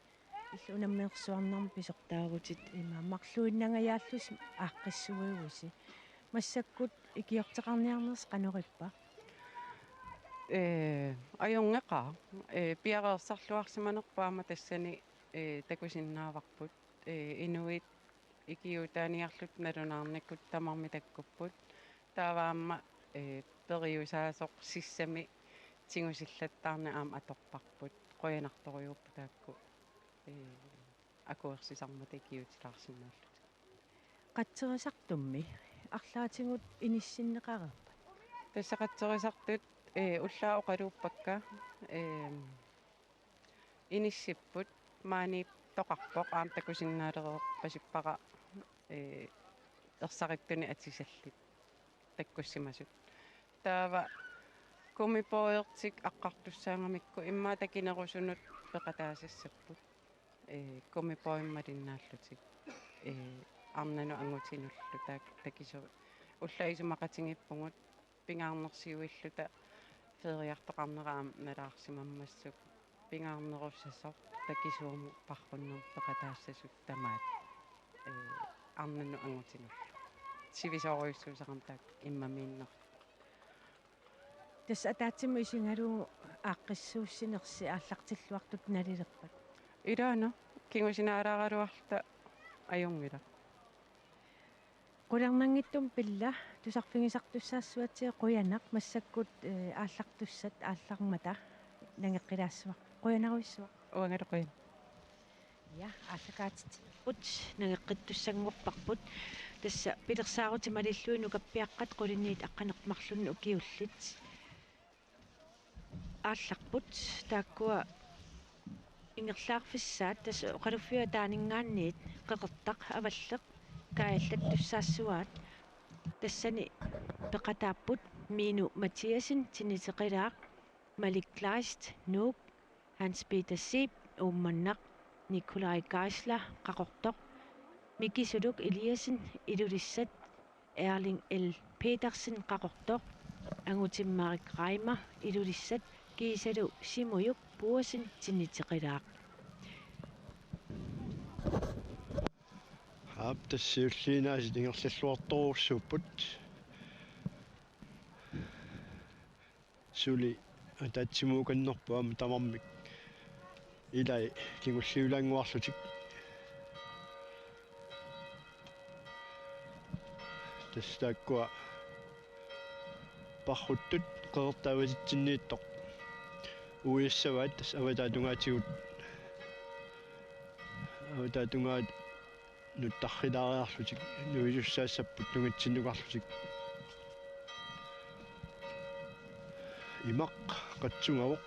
Illit unammersuarnermi pisortaavutit, ima marluinnangajaallusi aaqqissuivusi. Massakkut ikiorteqarniarnersi qanoq ippa? Ee, ajunngeqaaq. Ee, piareersarluarsimanerput aamma tassani, ee, takusinnaavarput. Ee, inuit ikiuutaaniarluta nalunaarnikut tamarmik takkupput. Taava aamma, ee, periusaasoq sissami tigusillattaarneq aamma atorparput. Qujanartorujuupput taakku, ee, akuersisarmata ikiuutilaarsinnaallutik. Qatserisartummi arlaatigut inissinneqareerpat? Tassa qatserisartut, ee, ullaaq oqaluuppakka, ee, inissipput, maaniittoqarpoq aamma takusinnaalereerpasippara, ee, ersarittunik atisallit takkussimasut. Taava gummibådertik aqqartussaagamikku immaqa takinerusunut peqataasassapput. Ee, gummibådit malinnaallutik. Ee, arnanut angutinullu taak-, takisu-, ullaaq isumaqatigiippugut pingaarnersiuilluta feriartoqarnera aamma nalaarsimammassuk pingaarnerussasoq takisuumut parrunnermut peqataassasut tamaat, ee, arnanut angutinullu. Sivisoorujussuusarami taakku immamiinneq. Tassa ataatsimut isigalugu aaqqissuussinersi aallartilluartutut nalilerpat? Ilaana, kingusinaalaaraluarluta ajunngilaq. Qularnanngitsumik Pilla, tusarfigisartussaassuatsigit qujanaq, massakkut, ee, aallartussat aallarmata nangeqqilaassuaq. Qujanarujussuaq. Uangalu qujan. Ja, aallakaatitsipput, nangeqqittussanngorparput. Tassa pilersaarutit malillugit nukappiaqqat qulinit aqqaneq-marlunnik ukiullit aallarput, taakkua ingerlaarfissaat, tassa oqaluffiup ataaninngaanniit qeqertaq avalleq kaajallattussaassuaat. Tassani peqataapput Minu Mathiassen, Tiniteqilaaq, Malik Kleist, Nuuk, Hans Peter Zeeb, Uummannaq, Nikolaj Geisler, Qaqortoq, Miki Suluk Eliassen, Ilulissat, Erling L. Petersen, Qaqortoq, Angutimmarik Reimer, Ilulissat, kiisalu Simujuk Puasen, Tiniteqilaaq. Aap, tassa siulliit aasiit ingerlalluartorujussuupput. Suli ataatsimuukannerput aamma tamarmik ilai kingulliulaannguarlutik. Tassa taakkua parruttut qeqertaq avatitsinniittoq uiassavaat, tassa avataatungaatigut, avataatungaat nuttarrilaariarlutik nuisussaassapput nungitsinnukarlutik. Imaq qatsungavoq.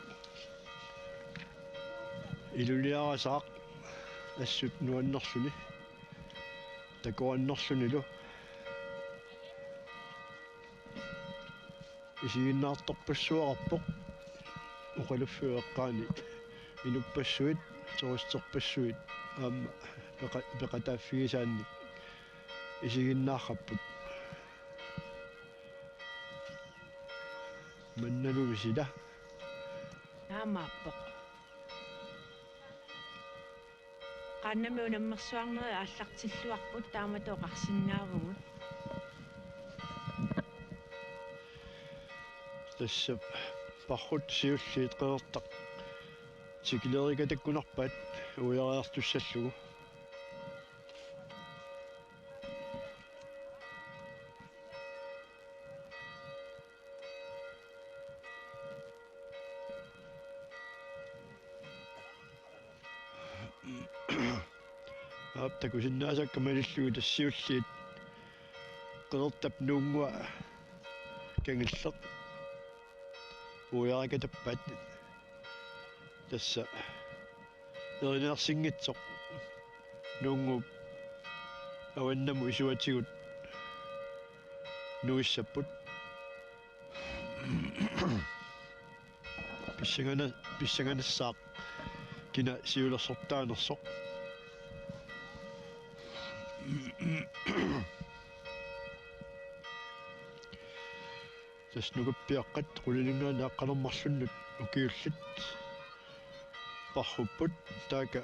Iluliarasaaq assut nuannerluni, takorannerlunilu. Isiginnaartorpassuaqarpoq oqaluffiup eqqaani inuppassuit, turisterpassuit aamma peqa-, peqataaffigisaannik isiginnaarparput. Mannalumi sila. Taamaappoq. Annami unammersuarnerit aallartilluarput taamatut oqarsinnaavugut. Tassa parrut siulliit qeqertaq tikilerikatakkunarpaat uiariartussallugu. Aap, takusinnaasakka malillugu tassa siulliit qeqertap nuunngua kangilleq uiarikatappaat. Tassa erinarsinngitsoq nuunnguup avannamut isuatigut nuissapput. Pissangana-, pissanganassaaq kina siulersortaanersoq. Tassa nukappiaqqat qulininngaanniit aqqaneq-marlunnut ukiullit parrupput, taakku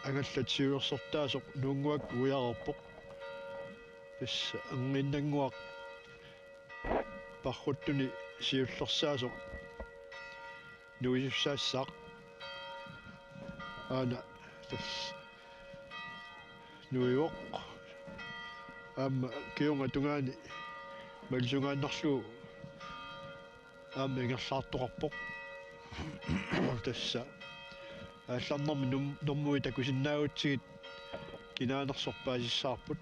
angallat siulersortaasoq nuunnguakkut uiareerpoq. Tassa anginnannguaq parruttuni siullersaasoq nuisussaassaaq. Aana tassa nuivoq. Aamma kingorna tungaani malisungaannarlugu aamma ingerlaartoqarpoq. Tassa aallarnermi num-, normui takusinnaagutsigit kinaanersoq paasissavarput.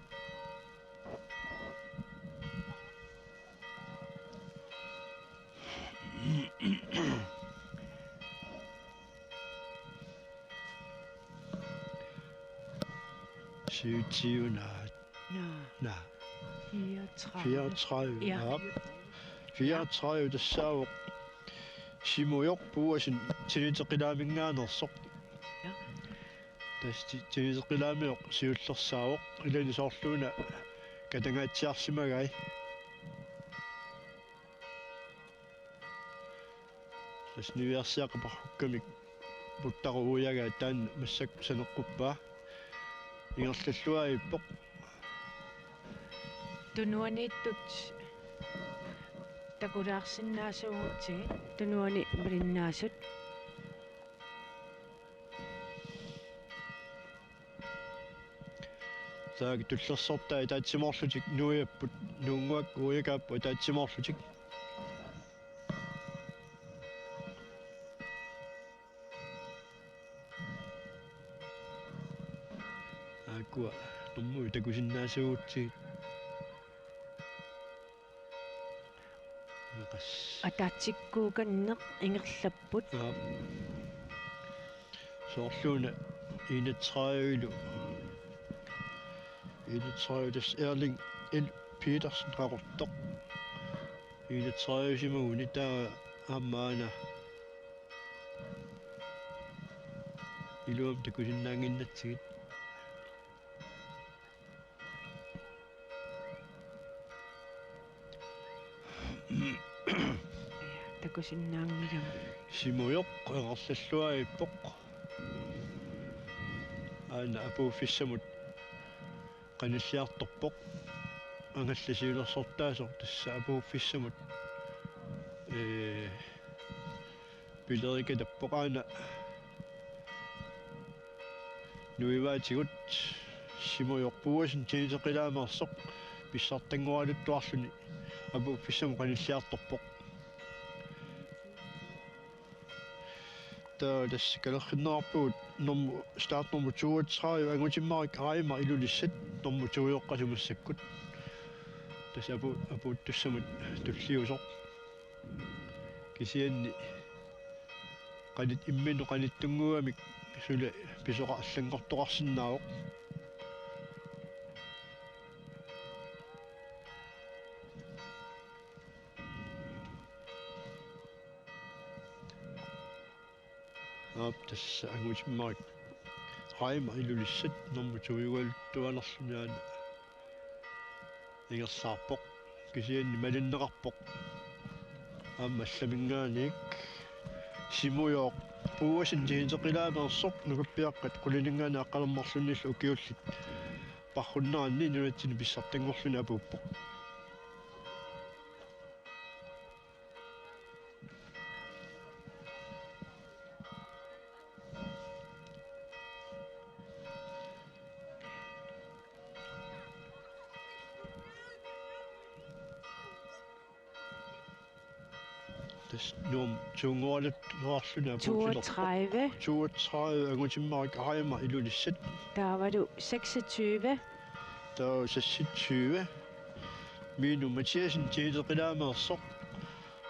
Syvogtyve, nej. Nå. Nej. Fireogtredive. Fireogtredive, ja. Ja. Fireogtredive, tassaavoq Simujoq Puuasen Tiniteqilaaminngaanneersoq. Ja. Tassa ti-, Tiniteqilaamioq siullersaavoq, ilani soorluuna katangaatsiarsimagai. Tassa niviarsiaqqat parrukkamik puttaru uiagaa taanna massakkut saneqquppaa. Ingerlalluaavippoq. Tunuaniittut takulaarsinnaasuugutsigit, tunuani malinnaasut. Taakku tullersortai ataatsimoorlutik nuiapput, nuunnguakkut uiakaapput ataatsimoorlutik. Aakkua normui takusinnaasuugutsigit. Qas. Ataatsikkuukanneq ingerlapput. Aap. Soorluuna enogtredive-lu. Enogtredive, tassa Erling L. Petersen Qaqortoq. Enogtredive-simaguni taava aamma aana. Iluamik takusinnaannginnatsigit. Takusinnaanngilanga. Simujoq ingerlalluaavippoq. Aana apuuffissamut qanilliartorpoq. Angallat siulersortaasoq tassa apuuffissamut, ee, pilerikatappoq, aana nuivaatigut Simujoq Puuasen Tiniteqilaameersoq pissartanngoraluarluni apuuffissamut qanilliartorpoq. Taava tassa kalerrinneqarpugut normu-, startnummer toogtredive, Angutimmarik Reimer Ilulissat, normu to-oqqasoq massakkut. Tassa apu-, apuuttussamut tulliusoq. Kisianni qanit-, imminut qanittunnguamik suli pisoqartoq allanngortoqarsinnaavoq. Aap, tassa Angutimmarik Reimer Ilulissat normu to-ugaluttuaannarluni aana ingerlaarpoq. Kisianni malinneqarpoq aamma allaminngaanniit Simujoq Puuasin Tiinteqilaameersoq nukappiaqqat qulininngaanniit aqqaneq-marlunnillu ukiullit parrunneranni nunatsinni pissartanngorluni apuuppoq. Tassa nummer to-nngoraluttuarluni apuutilerpoq. Toogtredive. Toogtredive, Angutimmarik Reimer Ilulissat. Taavalu seksogtyve. Taava seksogtyve. Minu Mathiassen Tiinteqilaameersoq.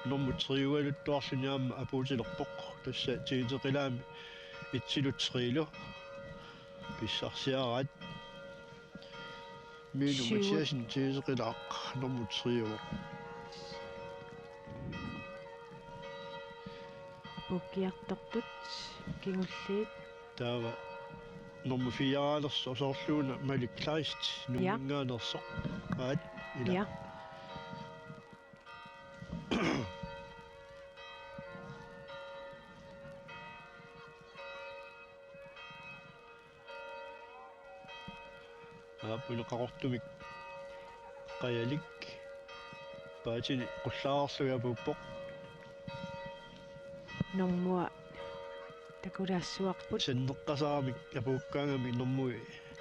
Nummer tre-luttuarluni aamma apuutilerpoq. Tassa Tiinteqilaami etsilu treilu pissarsiaraat. Minu Syv. Mathiassen Tiinteqilaaq nummer tre. Apuukkiartortut kingulliit. Taava nummer fire-aalersoq soorluuna Malik Kleist. Ja. Nuumminngaanneersoq. Aat, ila. Ja. Aap, una Qaqortumik qajalik paatini qullaarlugit apuuppoq. Normu takulaassuarput. Sanneqqasaramik apuukkaangami normui.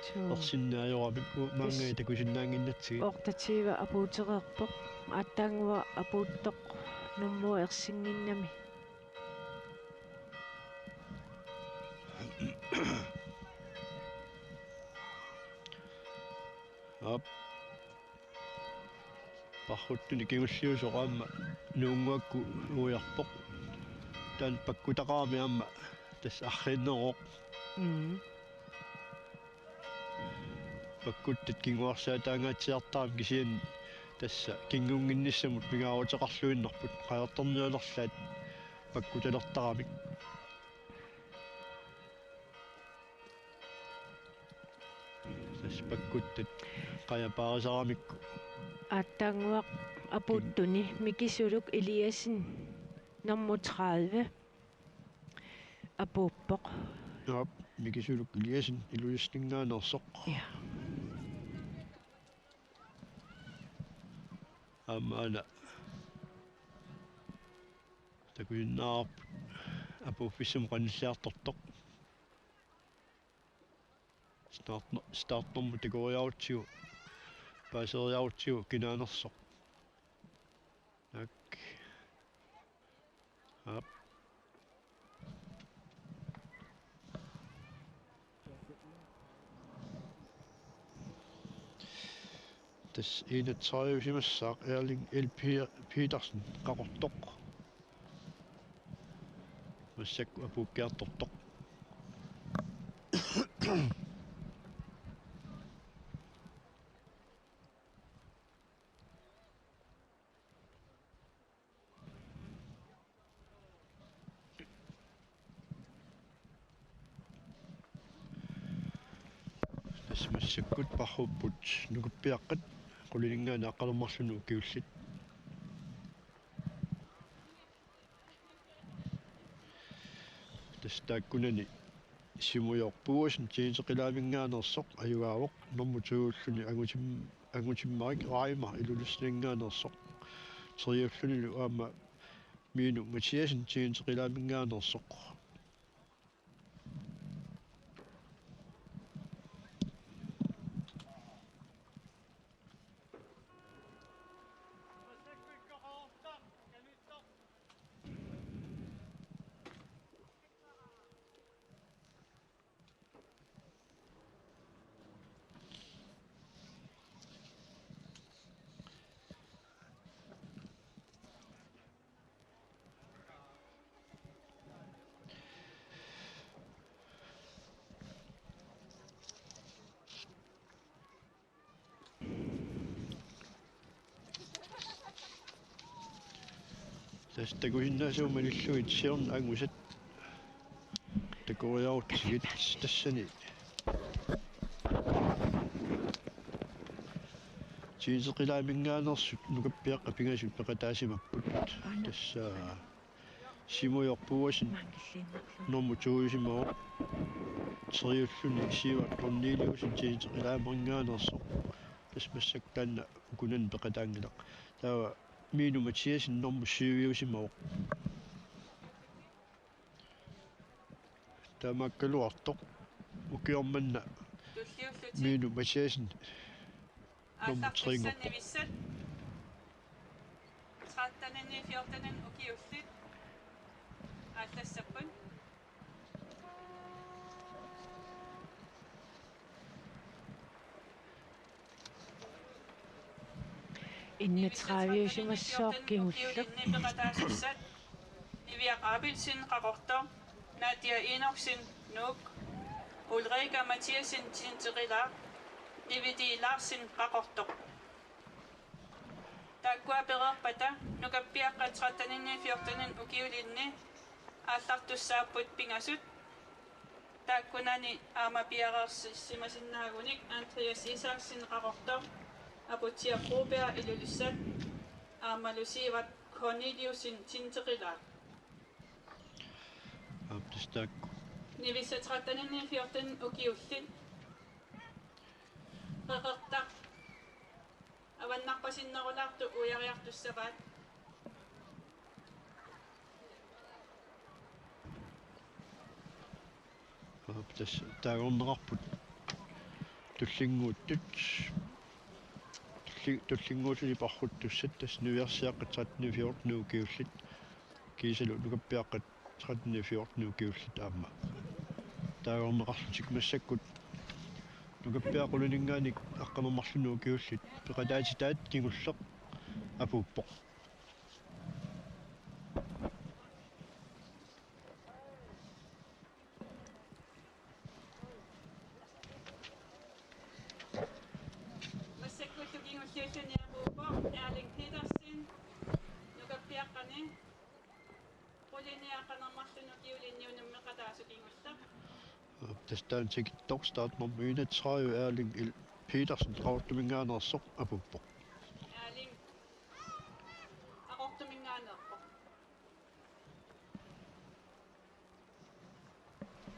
Suu. Ersinneq ajoramik, u-, maangaat takusinnaannginnatsigit. Otteogtyve apuutereerpoq. Aatsaannguaq apuuttoq normu ersinnginnami. Aap. Parruttunik kingulliusoq aamma nuunnguakkut uiarpoq. Taanna pakkutaqarami aamma tassa arriinneroq. Mm. Pakkuttat kinguarsaataangaatsiartaramik kisianni tassa kingunnginnissamut pingaaruteqarluinnarput qajartornialerlaat pakkutalertaramik. Tassa pakkuttat qajapaarisaramikkit. Aatsaannguaq apuuttuni Mikisuluk Eliassen nummer tredive apuuppoq. Aap, Mikisuluk Eliassen Ilulissaninngaanneersoq. Ja. Aamma una takusinnaavarput apuuffissamut qanilliartortoq. Start-, startnummer takoriarutsigu, paaseriarutsigu kinaanersoq. Tak. Aap. Tassa enogtredivesimassaaq Erling L. Pe-, Petersen, Qaqortoq. Massakkut apuukkiartortoq. Tassa massakkut parruupput nukappiaqqat qulininngaanniit aqqaneq-marlunut ukiullit. Tassa taakkunani Simujoq Puuasen Tiinteqilaaminngaanneersoq ajugaavoq, nummer to-ulluni Angutim-, Angutimmarik Reimer Ilulissaninngaanneersoq, tre-ullunilu aamma Minu Mathiassen Tiinteqilaaminngaanneersoq. Tassa takusinnaasavut malillugit siorna angusat takoriarutsigit tassani. Tiinteqilaaminngaanneersut nukappiaqqat pingasut peqataasimapput. Tassa Simujorpuuasin nummer to-iusimavoq. Tre-ulluni Sivert Corneliussen Tinteqilaamingaanneersoq. Tassa massakkut taanna ukunani peqataanngilaq. Taava Minu Mathiassen nummer syv-iusimavoq. Taamaakkaluartoq ukioq manna Minu Mathiassen nummer tre-nngorpoq. Aallartussat nivissat tretteninnit fjorteninnit ukiullit aallassapput. Enogtredive-iusimassaaq kingulleq. Niviaq Abelsen, Qaqortoq, Nadia Enoksen, Nuuk, Ulrika Mathiassen, Tinteqilaaq, Niviti Larsen, Qaqortoq. Taakkua pereerpata nukappiaqqat tretteninnit fjorteninnit ukiulinni aallartussaapput pingasut. Taakkunani aamma piareersimasinnaaguni Andreas Isaksen, Qaqortoq, Aputsiaq Broberg, Ilulissat, aammalu Sivert Corneliussen, Tinteqilaaq. Aap, tassa taakku. Nivissat tretteninnit fjorteninnit ukiullit. Qeqertaq avannarpasinnerulaartut uiariartussavaat. Aap, tassa taagorneqarput tullinnguuttut. Tulli-, tullinnguulluni parruttussat, tassa niviarsiaqqat tretteninnit fjorteninnit ukiullit. Kiisalu nukappiaqqat tretteninnit fjorteninnit ukiullit aamma. Taagorneqarlutik massakkut nukappiaqqat qulininngaanniit aqqaneq-marlunnut ukiullit peqataatitaat kingulleq apuuppoq. Massakkullu kingulliulluni apuuppoq Erling Petersen, nukappiaqqani qulini aqqaneq-marlunnut ukiulinni unammeqataasoq kingulleq. Tassa taanna tikittoq, startnummer enogtredive, Erling Petersen, Qaqortuminngaanneersoq, apuuppoq.